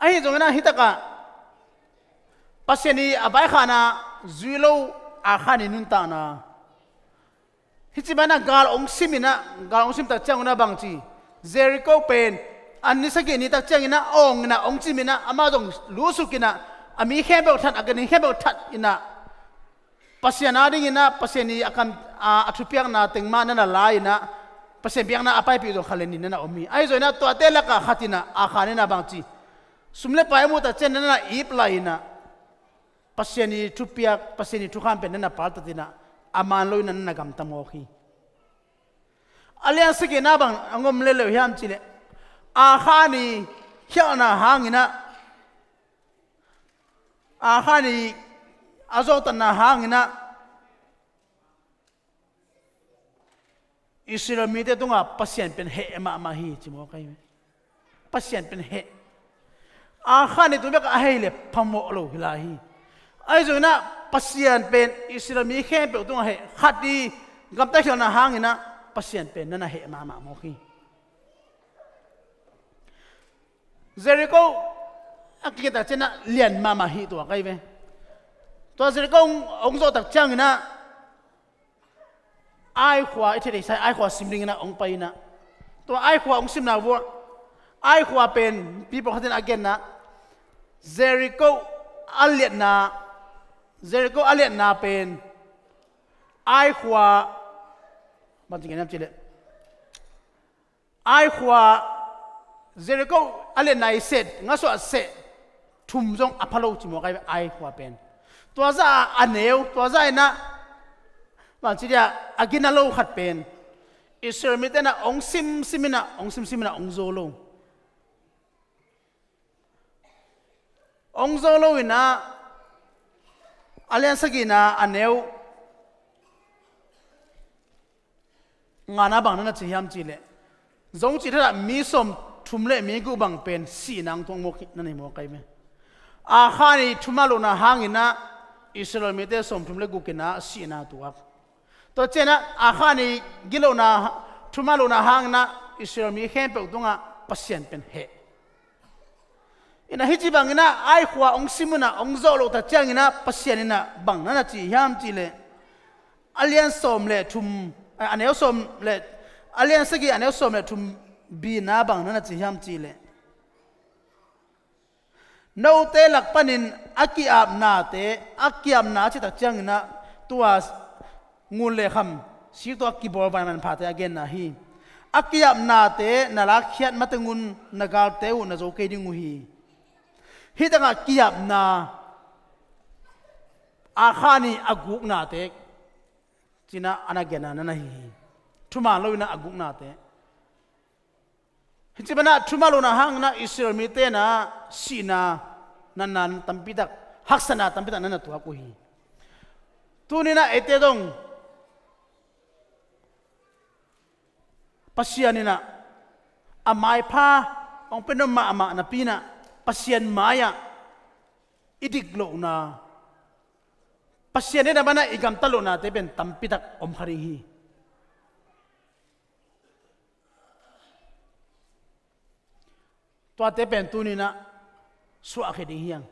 Ahi zongin ah hi takah Pasian ii a vaikhakna zui lo Akhan ii nuntakna. Hih ci banah gal hong sim in ah, gal hong sim tak ciangun ah bang ci, Jericho pen a ni sagih ni tak ciangin ah awng in ah hong cim in ah, amah zong lusuk in ah, a mi khempeuh that, a ganhing khempeuh that in ah, Pasian adingin ah, Pasian ii a kam, a, a thupiakna teng mah na na la in ah, Pasian biakna a paipih zong kha le nih na na om hi. Ahi zongin ah tuate lakah khat in ah, Akhan in ah bang ci, sum le pai a muh tak ciang na na ip lai in ah, Pasian ii thupiak, Pasian ii thukham pen na na paltat in ah, a man lo in ah na na gamta mawk hi. A lian sagihna bang hong om lel lo hiam cih leh, Akhan ii khialhna hangin ah, Akhan ii a zawhtatna hangin ah, Israel mite tungah Pasian pen heh mahmah hi ci mawk ahi ve. Pasian pen heh. Akhan ii tu bek a hei leh phamawh lo hi lai hi. Ahi zongin ah Pasian pen Israel mi khempeuh tungah heh. Khat ii gamta khialhna hangin ah Pasian pen na na heh mahmah mawk hi. Jericho a kikhit tak ciang ah lian mahmah hi tuak ahi ve. Tua Jericho hong, hong zawh tak ciangin ah, Ai khua, i theih theih sai, Ai khua sim dingin ah hong pai in ah, tua Ai khua hong simna vuah, Ai khua pen, pi pawlkhat in a genna, Jericho a liatna, Jericho a liatna pen Ai khua, bang ci gen hiam cih leh, Ai khua, Jericho a liatna ii seh, ngasuah seh thum zong a pha lo ci mawk ahi ve, Ai khua pen. Tua zah a neu, tua zah in ah, bang ci dia, a gina lo khat pen, Israel mite in ah hong simsim in ah, hong simsim in ah hong zo lo. Hong zo lo in ah, a lian sagihna a neu ngana bang na na ci hiam cih leh, zong cih thadah mi sawmthum le mi guk bang pen sihna hong tuak mawk hi, na na hi mawk ahi ve. Akhan ii thuman lohna hangin ah Israel mite sawmthum le guk in ah sihna tuak. Tua ciangin ah Akhan ii gitlohna, thuman lohna hangin ah Israel mi khempeuh tungah Pasian pen heh. In ah hih ci bangin ah Ai khua hong sim un ah hong zawh loh tak ciangin ah Pasian in ah bang na na ci hiam cih leh, a lian sawm le thum, a, a neu sawm le, a lian sagih a neu sawm le thum B-na bang na na ci hiam cih leh, note lak panin a ki-apnate, a ki-apna a cih tak ciangin ah tua ngun le kham sik tawh a kibawl vai manphate a genna hi. A ki-apnate na lakkhiat mateng un na galte uh na zo kei ding uh hi. Hih takah ki-apna, Akhan ii a guknate ci-in ah a na genna na na hi hi. Thuman lo in ah a guknate. Hih ci banah thuman lohna hangin ah Israel mite in ah sihna natna tampi tak, haksatna tampi tak na na tuak uh hi. Tuni-in ah eite zong Pasian in ah a maipha hong pia nuam mahmah napi-in ah Pasian mai-ah i dik lohna, Pasian deihna banah i gamtat lohnate pen tampi tak om kha ding hi. Tuate pen tuni-in ah suahkhia ding hi hang.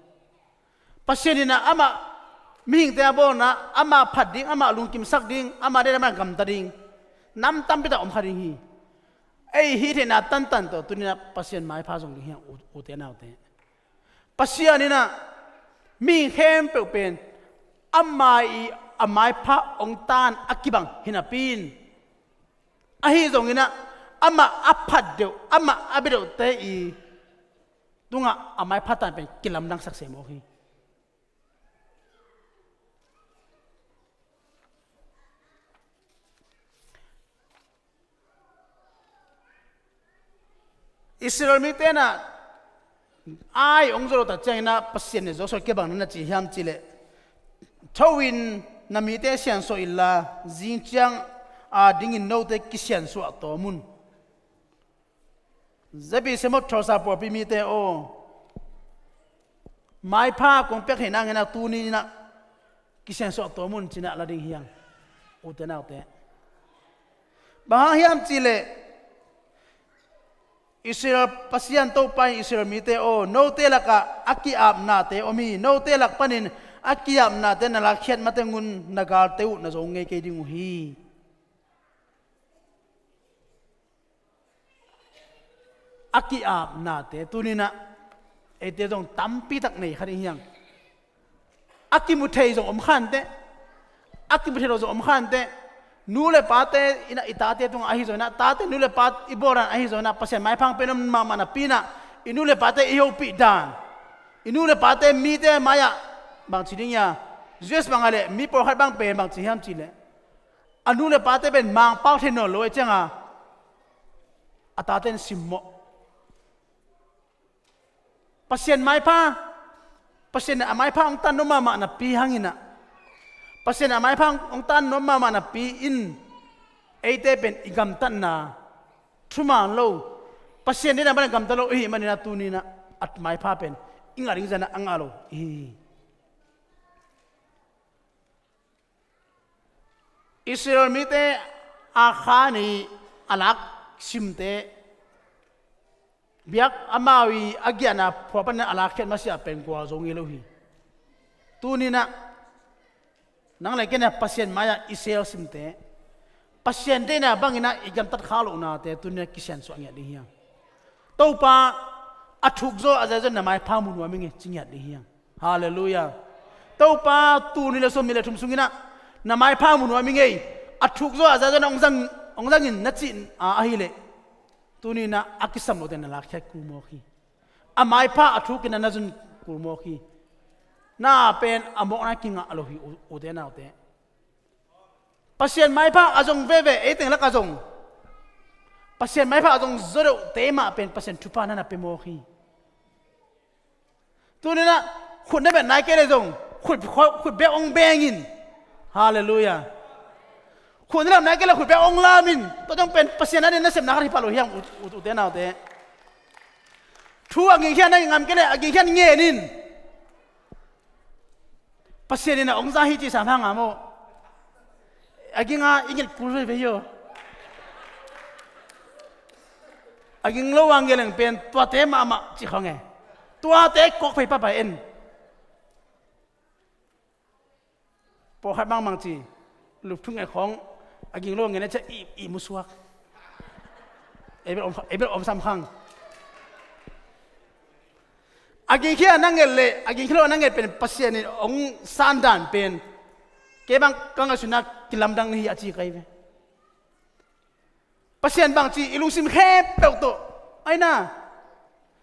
Pasian in ah amah mihingte a bawlna, amah phat ding, amah lungkimsak ding, amah deihna banah gamta ding nam tampi tak om kha ding hi. Ei hih theihna tantan tawh tuni-in ah Pasian maipha zong ding hi hang, u, ute naute. Pasian in ah mihing khempeuh pen ama ii a maipha hong tan a kibang hi napi-in, ahi zongin ah amah a phat deuh, amah a bia deuhte ii tungah a maipha tan pen kilamdangsak se mawk hi. Israel mite in ah Ai hong zawh loh tak ciangin ah Pasian in Joshua kiang bang na na ci hiam cih leh, tho in na mite siansuah inla, zing ciang a dingin note kisiansuah tawm un. Zepi Semot Thawlsa pawlpi mite aw, Maipha kong piak theih nangin ah tuni-in ah kisiansuah tuam un ci-in ah la ding hi hang, ute naute. Bang hang hiam cih leh Israel Pasian Topa in Israel mite aw, note lakah a ki-apnate om hi. Note lak panin a ki-apnate na lakkhiat mateng un na galte uh na zo ngei kei ding uh hi. A ki-apnate tuni-in ah eite zong tampi tak nei kha ding hi hang. A kimu thei zong om kha inteh. A kimu thei lo zong om kha inteh. Nu le pate in ah i tate tungah ahi zongin ah, tate nu le pa i bawl dan ahi zongin ah, Pasian maipha pen om mahmah napi-in ah, i nu le pate i hopih dan, i nu le pate mite mai-ah bang ci ding hia, U S bang a leh mi pawlkhat bang pen bang ci hiam cih leh a nu le pate pen mangpau thei nawn lo ahih ciangin a tate in simmawh. Pasian maipha, Pasian in a maipha hong tan nuam mahmah napi hangin ah, Pasian in a maipha hong tan nuam mahmah napi-in eite pen i gamtatna thuman lo, Pasian deihna bangin gamta lo i hih manin ah tuni-in ah a maipha pen i ngah ding zah-in ah a ngah lo i hi hi. Israel mite a khan i a lak simte, biak amau i a giahna phuah panin a lakkhiat masiah pen gualzo ngei lo hi. Tuni-in ah nang le kei in ah Pasian mai-ah i sel simte, Pasian deihna bangin ah i gamtat kha lohnate tuni-in ah kisiansuah ngiat ding hi hang. Topa, a thukzaw a zaizaw na maipha mu nuam ing ei ci ngiat ding hi hang. Halleluiah. Topa, tul nih le sawmnih le thum sungin ah na maipha mu nuam ing ei. A thukzaw a zaizaw na hong zang, hong zang in na cih a ahih leh, tuni-in ah a kisam lote na lakkhiat kul mawk hi. A maipha a thukin ah na zon kul mawk hi. Na pen a mawkna kingah lo hi, u-, ute naute. Pasian maipha a zong veve, ei teng lakah zong Pasian maipha a zong zaw deuhte mah pen Pasian thupha na na pia mawk hi. Tuni-in ah khut na beng nai kei leh zong khut, khut bek hong beng in. Halleluiah. Khut na lam nai kei leh khut bek hong lam in. Tua zong pen Pasian adingin nasepna khat hi pah lo hi hang, u-, u-, ute naute. Thu a gingkhia na ngam kei leh a gingkhia ngen in. Pasian in ah hong za hi cih sam hang a maw. A ging a i nget kul veve hi aw. A ging lo a ngen leng pen tuate mahmah cih khawng e. Tuate kawk phei pahpah en. Pawlkhat bangmah ci, lup thuk nget khawng a ging lo a ngen a ciah i, i musuak. Ei bel om, ei bel om sam khang. A gingkhia na nget leh a gingkhia lo na nget pen Pasian in hong san dan pen kei bang ka ngaihsutna kilamdang na hi a ci ka hi ve. Pasian bangci i lungsim khempeuh tawh, aina,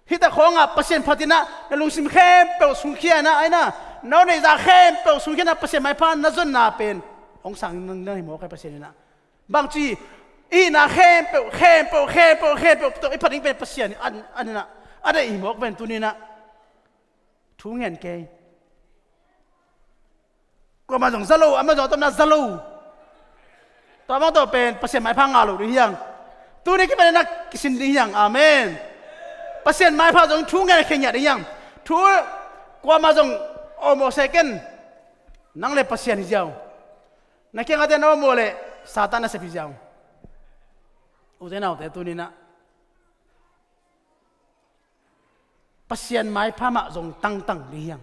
hita khawngah Pasian phatinah na lungsim khempeuh sungkhia inah, aina, na neihza khempeuh sungkhia inah Pasian maipha na zonna pen hong sang nang hi mawk ai Pasian inah. Bangci i hihna khempeuh, khempeuh, khempeuh, khempeuh tawh i phat ding pen Pasian in an, an inah a deih hi mawk pen tuni inah thu ngen kei. Kuamah zong za lo, amah zong a tawpna za lo. Tua bang tawh pen Pasian maipha ngah lo ding hiang. Tuni kipan inah kisin ding hiang. Amen. Pasian maipha zong thu ngen a khengiah ding hiang. Thu kuamah zong awmawh seh ken. Nang le Pasian hi ziau. Na kiangah te na awmawh le Satan na sep hi ziau. Ute naute tuni inah Pasian maipha mah zong tangtang ding hiang.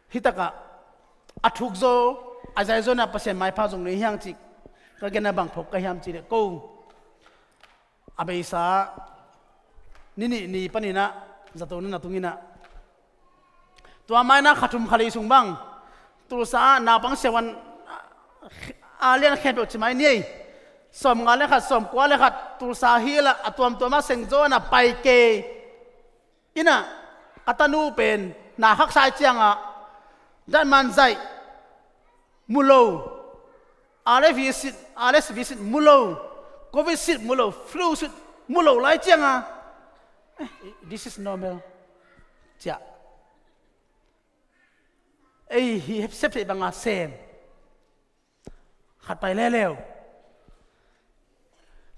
Hitakah a thukzaw a zaizaw inah Pasian maipha zong ding hiang cih ka genna bang phawk ka hiam cih leh ko a beisa ni nih ni paninah zato na na tunginah tua mainah kha thum kha li sung bang Tulsa ah naupang siavuan a lian khempeuh ci mai ni ei. Sawmnga le khat, sawmkua le khat Tulsa hilah a tuamtuamah sengzaw inah pai kei. Inah a tanu pen na khaksa ciangah datman zaih mu lo. R S V sit, R S V sit mu lo. Covid sit mu lo, flu sit mu lo lai ciangah, eh, this is normal. Ciah. Ei, hi hep sep thei banga sem. Khat pai leleu.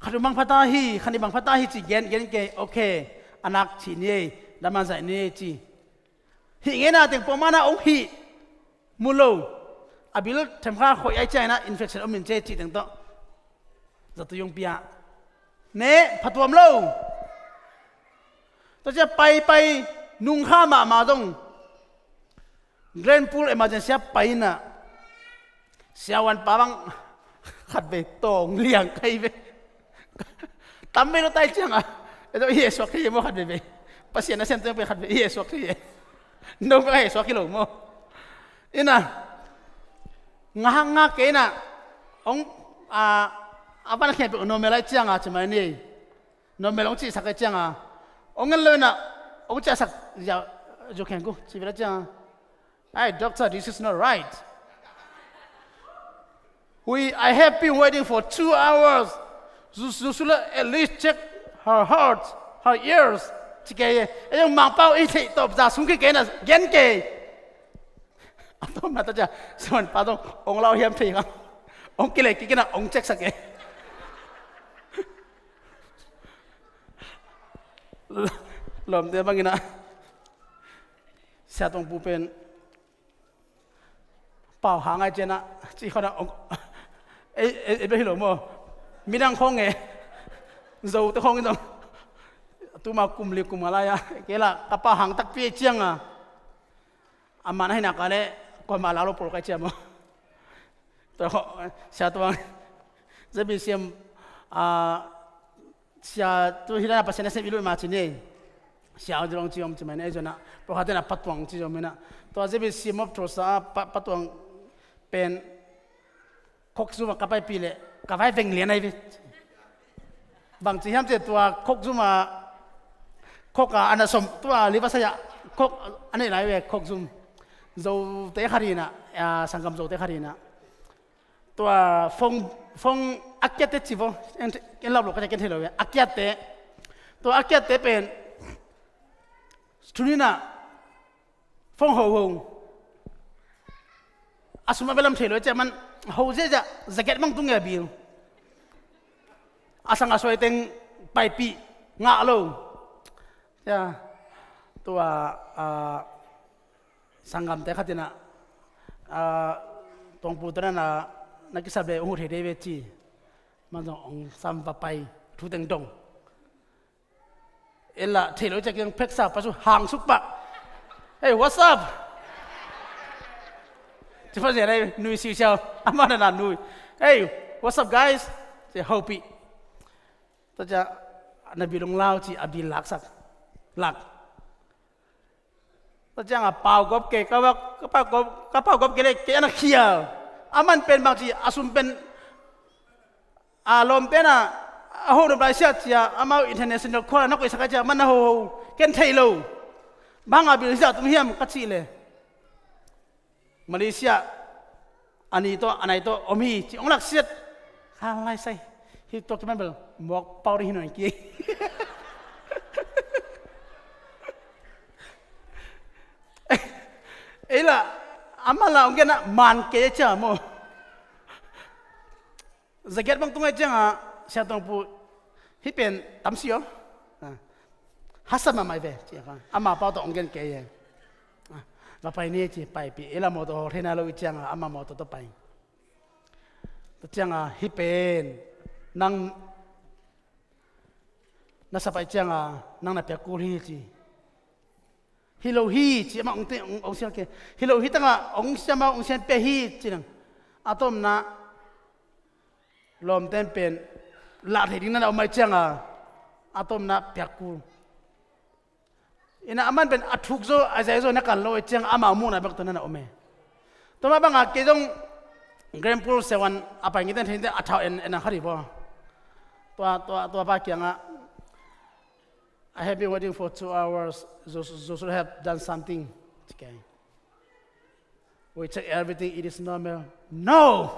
Khat uh bang phata hi, khat nih bang phata hi ci gen, gen kei, okay. a nak cih ni ei, daman zaih ni ei ci. Hih ngeina teng pawh mana hong hih mu lo. A bil themkha khoih ai ciangina infection om in ci ei cih teng tawh zato yung pia. Ne phatuam lo. Tua cia paipai nungkha mahmah zong Glenpool emergency a pai inah siavuanpa bang khatvei tawng liang kai ve. Tam vei lo tai cianga. Eto i esuak thei e maw khatvei vei. Pasian a siam teng pai khatvei i esuak thei e. No bang a esuak hi lo maw. Ina ngahak ngak ke ina ong a van khian pe no melai cianga cimai ni. Normal hong cihsak e cianga hong en lo inah hong ciahsak zia zuk hen ku ci vela cianga, "Hey, doctor, this is not right. We, I have been waiting for two hours. You, you should at least check her heart, her ears." Ci kei e. E zong mangpau i theih tawp za sung kei kei na gen kei. A tawpna ta cia siavuanpa zong hong lau hiam thei kang hong kilei kikina hong ceksak e. Lawmte bangina Sia Tongpu pen pau hang ai ciana ci khona hong ei ei ei bia hi lo maw. Midang khong e. Zote khong i zong tuma kum li kum nga lai-a kei la ka pau hang takpi e cianga. Amah na hi nak a leh kuamah lau lo pawl kai ciam aw. Tua khawh sia tuang Z B C M sia tu hi dana Pasian a sem i luih ma ci ni. Sia aw zilong ci om ci mai na ei zona pawlkhat tena patuang ci zom hina. Tua Z B C M of Tulsa a patuang pen Khokzuma ka paipih leh ka vai veng lian ahi ve. Bangci hiam cih tua Khokzuma khok a ana som tua livasaya khok a neih lai ve Khokzum. Zote khat hinah sanggam zote khat hinah tua fong fong a kiatte ci vo. En lap lo ka cia ken thei lo ve a kiatte. Tua a kiatte pen thuninah fong hoho a sum a belam thei lo e ciah man ho ziahziah zaket bang tung e a bil a sang a suai teng paipih ngah lo. Tua sanggamte khatinah tuangpute na na kisap le hong huh thei dei ve ci. Man zong hong sam va pai thu teng dong. Ella thei lo ciak kiang pheksa pasu hang suk pah. Hey, what's up? Ci pha zia dai nui siusiau ama na na nui. Hey, what's up guys? Ci hopih. Tua cia na bil hong lau ci a bil laksak lak. Tua cianga pau gop kei ka pau gop kei le kei ana khial. Aman pen bang ci a sum pen a lawm pena a ho nop lai siah cia amau international khuala na koihsak a cia man na hoho ken thei lo. Banga bil siah tung hiam ka cih le Malaysia a ni tawh a nai tawh om hi ci ong lak siat. Kha lai sai hi tua kiman bel mawk pau ding hi nuai ki. Ei la ama la ong gen a man kei a cia maw. Zagiat bang tung ai cianga Sia Tongpu hi pen tam si aw. Hasa mahmah ve ci a ama pau tawh ong gen kei e. Va pai ni ci paipih ei la mawtaw hawl theina lo i cianga ama mawtaw tawh pai. Tua cianga hi pen nang na sa pai cianga nang na piak kul hi ci. Hi lo hi ci amah ong sial ke. Hi lo hi tangah ong siama ong sian pia hi ci nang. A tomna lawmten pen lah thei ding nana om ai cianga a tomna piak kul. Ina aman pen a thuk zo a zai zo na kan lo ai cianga ama muhna bek to nana om e. Tua mah banga kei zong Grand Pool seven a pai ngite thei ngite a thau en en a kha ri bo. Tua tua tua pa kianga I have been waiting for two hours. You, you should have done something. Okay. We check everything. It is normal. No.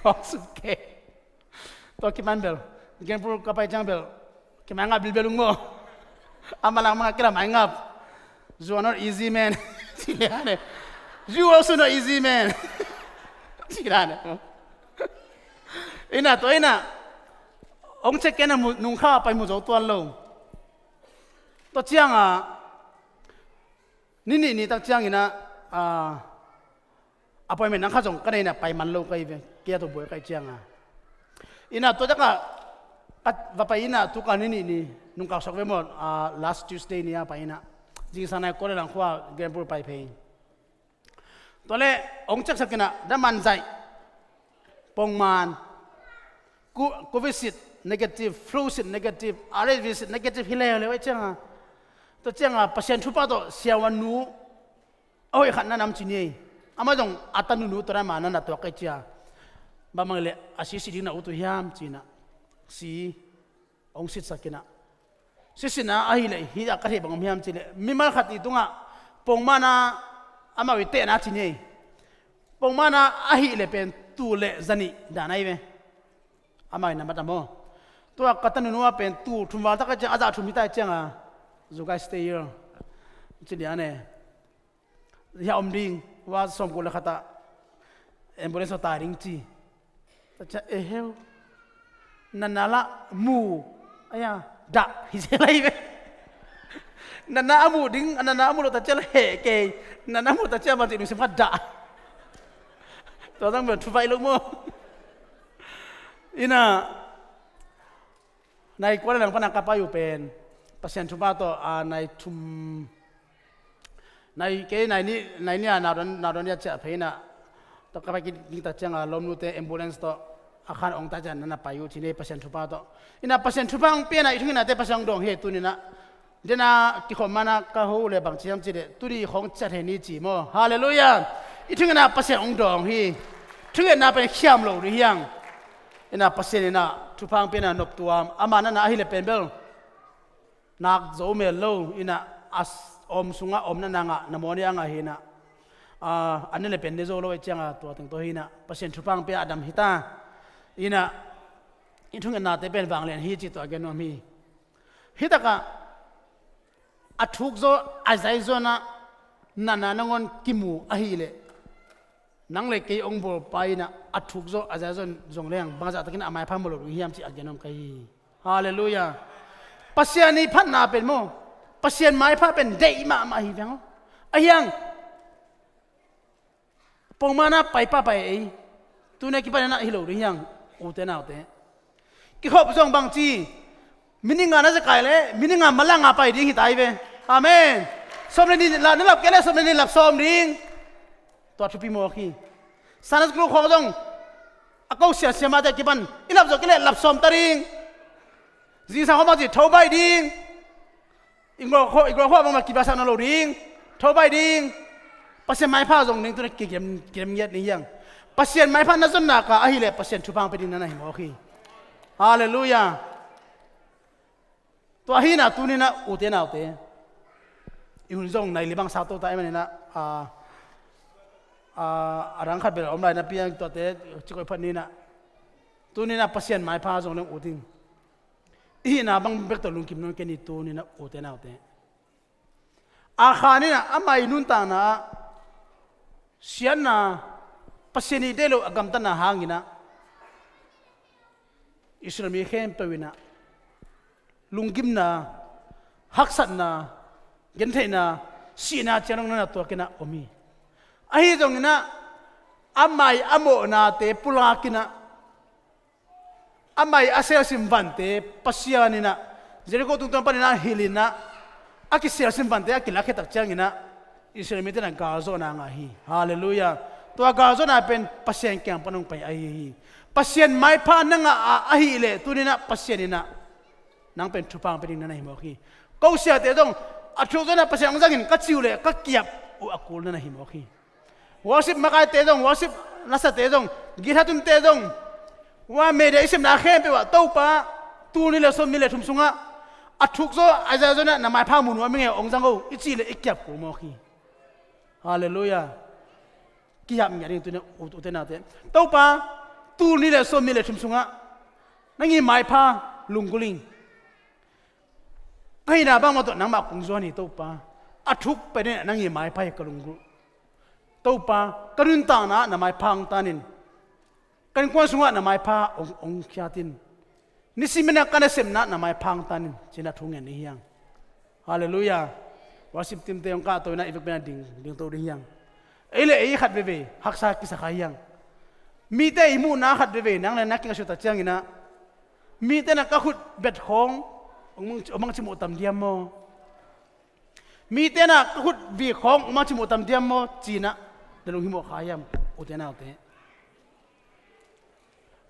Kong sum ke. Tua kiman bel. Grand Pool ka pai ciang bel. Kiman nga bilbel ung mo. Ama lang manga kira mai ngap. You are not easy man. Ci liane. You also not easy man. Ci liane. Ina tua ina. Hong check kei na mu, nungkha pai mu zo tuan lo. Tua ciangah ni nih ni tak ciangin ah, ah, appointment nang kha zong ka nei na pai man lo ka hi ve, kei a tua buai ka hih ciangah. Ina tua takah ka va pai ina tu ka ni nih ni nungkau sok ve maw, ah, last Tuesday ni a pai ina. Zingsang nai kua le lang khua Glenpool pai phei. Tua leh hong check sak ina, da man zaih, pongman, Cu-, Covishield negative, Flushhield negative, R S V shield negative hi leuleu ahih ciangah. Tua ciangah Pasian thupha tawh siavuan nu a hoih khat na nam ci ni ei. Amah zong a tanunu tua dan mah na na tuak ka hih ciang. Bang bang leh a si si ding na ut uh hiam ci ina. Si hong sitsak ina. Sisina ahih leh hih a ka theih bang om hiam cih leh mimal khat ii tungah pongman a amau ii tehna ci ni ei. Pongman a ahih leh pen tul le zanih dan ahi ve. Amau ii na mat a maw. Tua ka tanunu a pen tul thum val tak a ciang a zah thum hi ta ciangah, "You guys stay here," ci lian e. Hia om ding, hua sawmkua le khat ah ambulance aw tai ding ci. Tua ciang, "Eh, heu. Natna lah mu, aia, dah," hi zel ahi ve. Natna a mu ding, natna a mu lo ta ciang lah heh kei. Natna a mu ta ciang bang ci lungsim kha dah. Tua zang bel thu vaih lo maw. Ina, nai kua le lang pan a ka pai uh pen Pasian thupha tawh, a, nai thum, nai, kei nai nih, nai nih a naudon, naudon nih a ciah phei ina. Tua ka pai kik ding tak ciangah lawmnute ambulance tawh a khan hong ta ciang na na pai uh ci ni ei, Pasian thupha tawh. Ina Pasian thupha hong pia ina i thungetnate Pasian hong dawng hi ei tuni ina. Dena kikhop mana ka ho le bang ci hiam cih leh, tuni khawng ciah thei ni ci maw. Halleluiah. I thungetna Pasian hong dawng hi. Thungetna pen khiam lo ding hi hang. Ina Pasian ina thupha hong pia ina noptuam. Ama natna ahih leh pen bel nak zo mel lo ina, a s-, om sungah om natna ngah, na mawh ni a ngah hi ina. A, an ne leh pen ne zo lo ahih ciangah tua teng tawh hi ina. Pasian thupha hong pia a dam hi ta. Ina i thungetnate pen vanglian hi cih tua gen nuam hi. Hih takah a thukzaw a zaizaw ina natna nangawn kimu ahih leh, nang le kei hong bawlpa ina a thukzaw a zaizaw zong leng bangzah takin a maipha mu lo ding hiam cih a gen nuam ka hi. Halleluiah. Pasian ii phatna pen maw, Pasian maipha pen deih mahmah hi veng aw. Ahi hang, pongman a pai pah pai ei. Tuni a kipan ina hi lo ding hi hang, ute naute. Kikhop zong bang ci, minute nga na zekai leh minute nga malang a pai ding hi ta hi ve. Amen. Sawm le nih la na lap kei leh sawm le nih lap sawm ding. Tua thupi mawk hi. Sunday school khawng zong a ko siasia mahte a kipan i lap zawh kei leh lap sawm ta ding. Zingsang khawng bang ci, tho baih ding. I gawh khawng, i gawh khawng bangmah kibasak nawn lo ding. Tho baih ding. Pasian maipha zong ding tuni a kikem, kikem ngiat ding hi hang. Pasian maipha na zon nak a ahih leh Pasian thupha hong pia ding na na hi mawk hi. Halleluiah. Tua hi ina tuni ina ute naute, i hun zong nai li bang sa to ta ahih manin ah, a, a, a dang khat bel a om lai napi a tuate ci koih phat ni ina. Tuni ina Pasian maipha zong leng ut ing. I hihna bang bek tawh lungkim nawn kei ni tuni ina ute naute. Akhan ina amah ii nuntakna ah siatna, Pasian ii deih loh a gamtatna hang ina Israel mi khempeuh ina lunggimna, haksatna, gentheihna, sihna ciang dong na na tuak ina om hi. Ahi zong ina amah ii a mawhnate pulak ina amah ii a selsim vante Pasian ina Jericho tungtawn pan ina hilh ina a kiselsim vante a kilakhia tak ciang ina Israel mite ina galzawhna ngah hi. Halleluiah. Tua galzawhna pen Pasian kiang pan hong pai ahi hi. Pasian maipha na ngah a ahih leh tuni ina Pasian ina nang pen thupha hong pia ding na na hi mawk hi. Ko siate zong a thukzaw ina Pasian hong zangin ka ci uh leh ka ki-ap uh a kul na na hi mawk hi. Worship makaite zong, worship lasate zong, guitar tunte zong, hua media i sepna khempeuh ah Topa, tul nih le sawmnih le thum sungah a thukzaw a zaizaw ina na maipha mu nuam ing e, hong zang o i cih leh i ki-ap kul mawk hi. Halleluiah. Ki-ap ngiat ing tuni ute naute. Topa, tul nih le sawmnih le thum sungah nang ii maipha lunggulh ing. Ka hihna bangmah tawh nangmah kong zuan hi Topa. A thuk pen in nang ii maipha hi ka lunggulh. Topa, ka nuntakna ah na maipha hong tan in. Ka innkuan sungah na maipha hong, hong khiat in. Nisimin ah ka nasepna na maipha hong tan in, ci-in ah thu ngen ding hi hang. Halleluiah. Worship team-te hong kahto in ah i vekpi-in ah ding, dingto ding hi hang. Ei le ei khat veivei haksa kisa kha hi hang. Mite i muhna khat veivei nang le na kingasuh tak ciangin ah, mite in ah ka khut bet khawng hong mang, hong mang ci muh tam diam maw? Mite in ah ka khut vik khawng hong mang ci muh tam diam maw, ci-in ah na lunghimawh kha hiam, ute naute?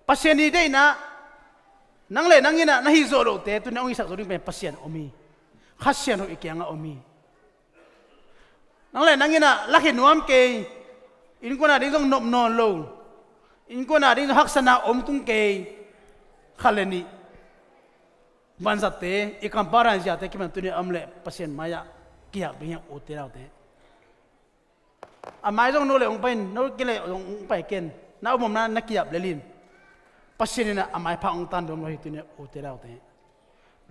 Pasian i deihna, nang le nang in ah na hih zawh lohte tuni-in ah hong hisak zo ding pen Pasian om hi. Kha Siangtho i kiangah om hi. Nang le nang in ah lakhi nuam kei, innkuan a ding zong nop nawn lo, innkuan a ding zong haksatna om tung kei, khat le nih vanzatte, i kamparan ziate kipan tuni-in ah om leh Pasian mai-ah kiap ding hi hang, ute naute. A mai zong no le hong pai in, no kei le zong hong pai ken. Na omomna na kiap lel in. Pasian in ah a maipha hong tan dawm lo hi tuni-in ah, ute naute.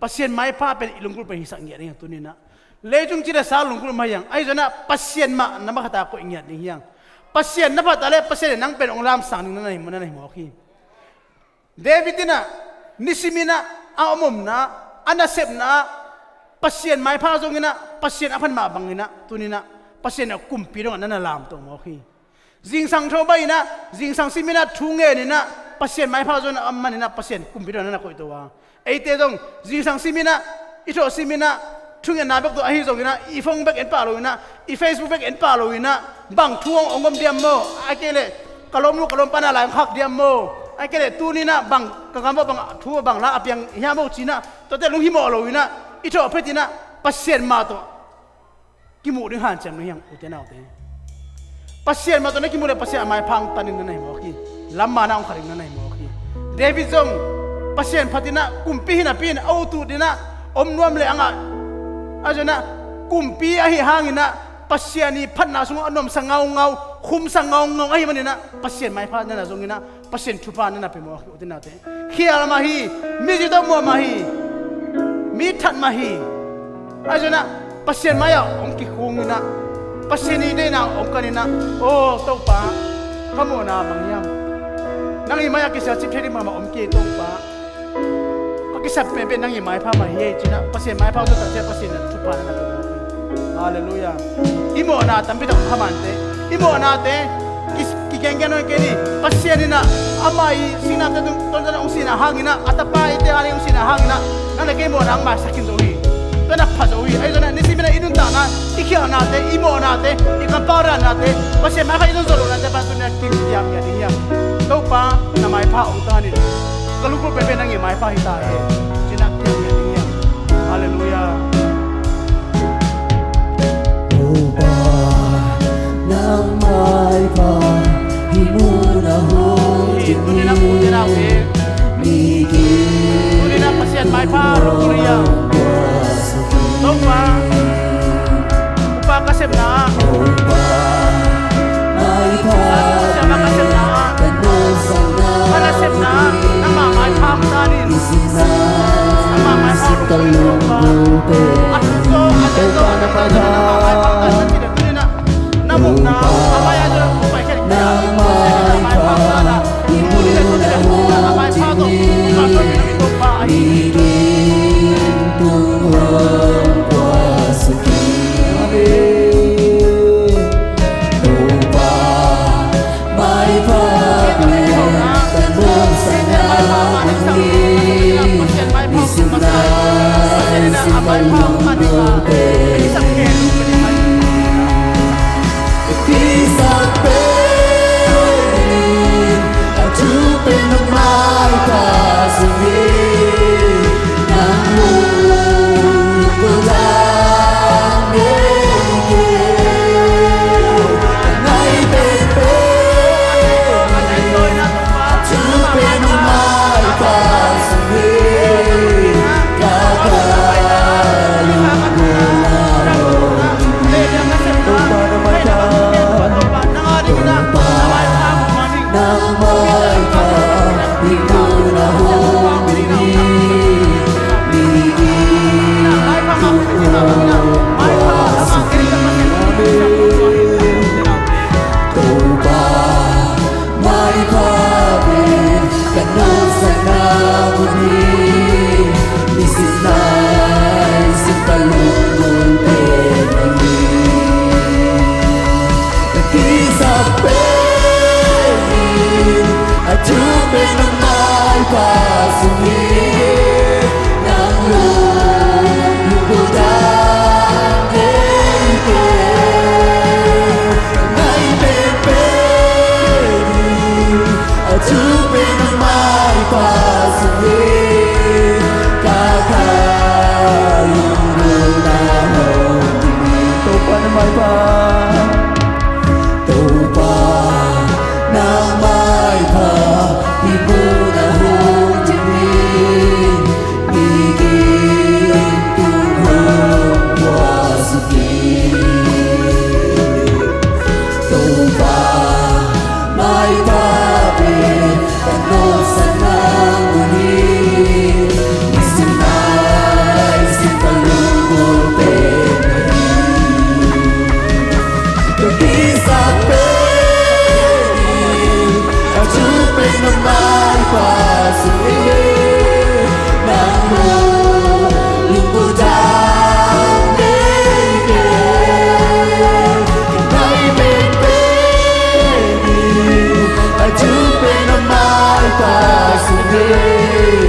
Pasian maipha pen i lunggulh pen hisak ngiat ding hi hang tuni-in ah. Leitung ci le sa lunggulh mah hi hang. Ahi zongin ah Pasian mah na mah khat a koih ngiat ding hi hang. Pasian na phat a leh Pasian in nang pen hong lamsang ding na na hi, na na hi mawk hi. David in ah nisimin ah a omomna, a nasepna ah Pasian maipha zongin ah, Pasian a phat mah bangin ah, tuni-in ah Pasian in ah kumpi dongah na na lamto mawk hi. Zingsang tho baih in ah, zingsang simin ah thu ngenin ah, Pasian maipha zongin ah, a manin ah Pasian kumpi dongah na na koihto a. Eite zong zingsang simin ah, i thawh simin ah, thungetna bek tawh ahi zongin ah, i phone bek en pah loin ah, i Facebook bek en pah loin ah, bang thu hong om diam maw? Ahih kei leh ka lawmnu ka lawmpa in ah lai hong khak diam maw? Ahih kei leh tuni-in ah bang ka gamvak bang thu bang la a piang hiam maw, ci-in ah, tuate lunghimawh loin ah, i thawh phetin ah Pasian mah tawh kimuh ding hanciam ding hi hang, ute naute. Pasian mah tawh na kimuh leh Pasian a maipha hong tan ding na na hi mawk hi. Lamma na hong kha ding na na hi mawk hi. David zong Pasian phat in ah, kumpi hi napi-in a ut ut in ah om nuam leh a ngah. Ahi zongin ah kumpi ahih hangin ah Pasian i phatna sungah a nuamsa ngaungau, khumsa ngaungau ahih manin ah Pasian maipha na na zongin ah Pasian thupha na na pia mawk hi, ute naute. Khial mah hi, mizi tawh muak mah hi, mi that mah hi. Ahi zongin ah Pasian mai-ah hong kikhung in ah, Pasian i deihna hong kan in ah, aw Topa, ka mawhna bang hiam? Nang i mai-ah kisialcip thei ding mahmah om kei Topa. Ka kisap penpen nang i maipha mah hi ei, ci-in ah Pasian maipha hong tan ciang Pasian in ah thupha na na pia mawk hi. Halleluiah. I mawhna tampi tak om kha mah inteh. I mawhnate ki, kikengkeng nawn kei ni. Pasian in ah amah i singnamte tung tonzan hong sihna hangin ah, a tapa eite ading hong sihna hangin ah, nang le kei mawhna hong maisak khin zo hi. Tua na pha zo hi. Ahi zongin ah nisimin ah i nuntakna, i khialhnate, i mawhnate, i kamparanate, Pasian maipha i zon zawh lohnate pan tuni-in ah kipiak ngiat ding hi hang. Topa, na maipha hong tan in. Ka lunggulh penpen nang i maipha hi ta hen, ci-in ah kipiak ngiat ding hi hang. Halleluiah. Topa, nang maipha hih mun ah hong kim hi. Tuni-in ah Pasian maipha hong kim hi. Topa, upa ka sepna ah, Topa, maipha, ka sepna ah, ka nasepna ah nangmah maipha hong tan in. Nangmah maipha hong tan in, Topa. A thuk zaw, a lian zaw, a lian zaw, nangmah maipha hong tan in. Tuni-in ah na mukna a pai a, nang maipha, i mun a hong kim hi. Amen. Topa, maipha ka nuamsa na hong hi. Nisim naisim ka lungdam hi. Halleluiah. Amen.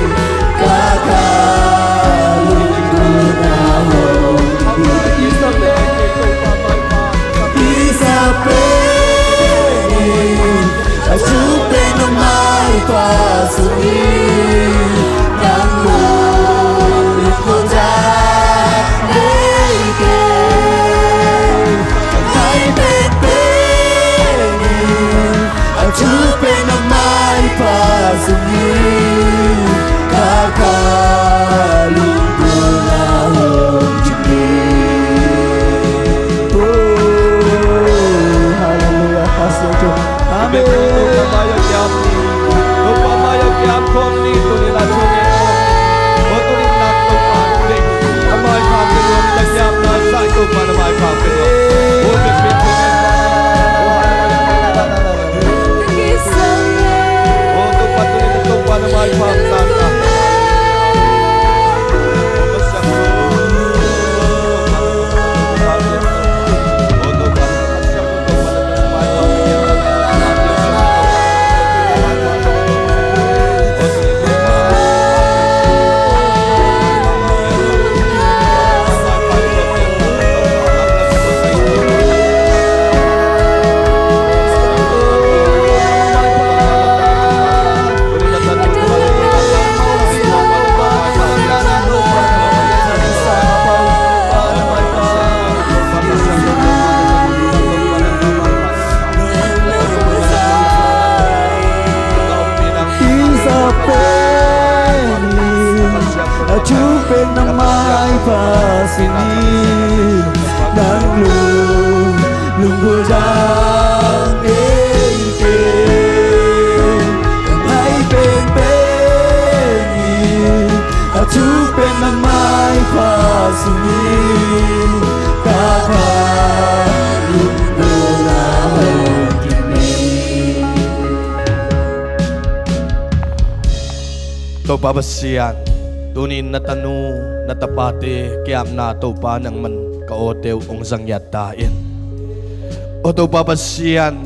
A thu pen nang maipha sungin nang lung, lunggulh dang ei kei. Ka ngai penpen in a thu pen nang maipha sungin ka pha lunggulh a hong kim ei. Topa Pasian, tunin na tanu, na tapate kiamna Topa nangman ka awte uh hong za ngiat ta in. Aw Topa Pasian,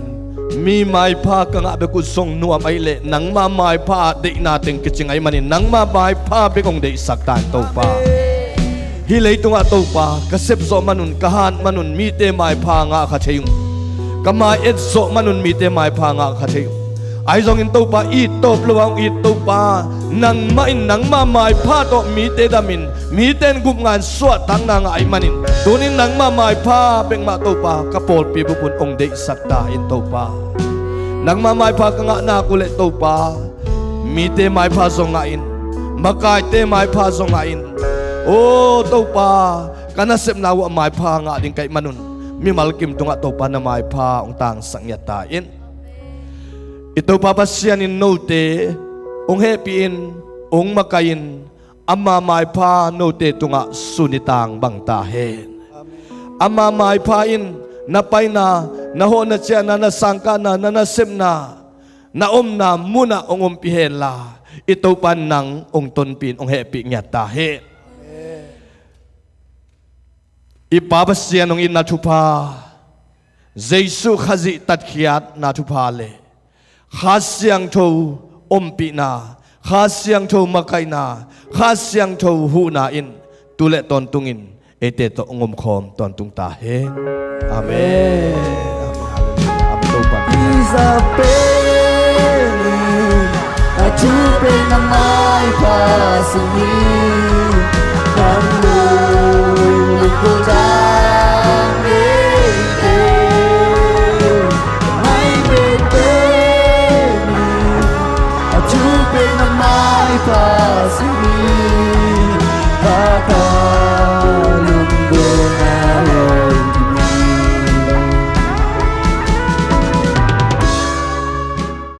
mi maipha ka ngah bek uh zong nuam ahih leh nangma maipha deihna teng kicing ahih manin nangma maipha bek hong deihsak ta in Topa. Hih leitungah Topa, ka sep zawh manun, ka hat manun, mite maipha ngah kha thei ung. Ka mai et zawh manun, mite maipha ngah kha thei ung. Ahi zongin Topa, it tawp lo a hong it Topa, nangmah in nangma maipha tawh mite damin, mite in gupnga in suahtakna ngah ahih manin, tunin nangma maipha bek mah Topa, ka pawlpi bup un hong deihsak ta in Topa. Nangma maipha ka ngah nak uh leh Topa, mite maipha zong ngah in, makaite maipha zong ngah in. Aw Topa, ka nasepna uh a maipha ngah ding ka hih manun, mimal kim tungah Topa na maipha hong tangsak ngiat ta in. I Topa Pasian in note hong hehpih in, hong makai in, ama maipha note tungah sun i tang bang ta hen. Ama maipha in na paina, na hawhna ciahna, na sangkahna, na nasepna, na omna munah hong ompih henla, i Topa in nang hong tonpih in hong hehpih ngiat ta hen. I Pa Pasian hong itna thupha, Jesuh Khazih tatkhiatna thupha le Kha Siangtho ompihna, Kha Siangtho makaihna, Kha Siangtho huhna in tu le tawntungin eite tawh hong omkhawm tawntung ta hen. Amen. Amen. Amen. Topa. I za pen in a thu pen nang maipha sungin nang lung, lunggulh dang ei kei. Mai pen pen in a thu pen nang maipha sungin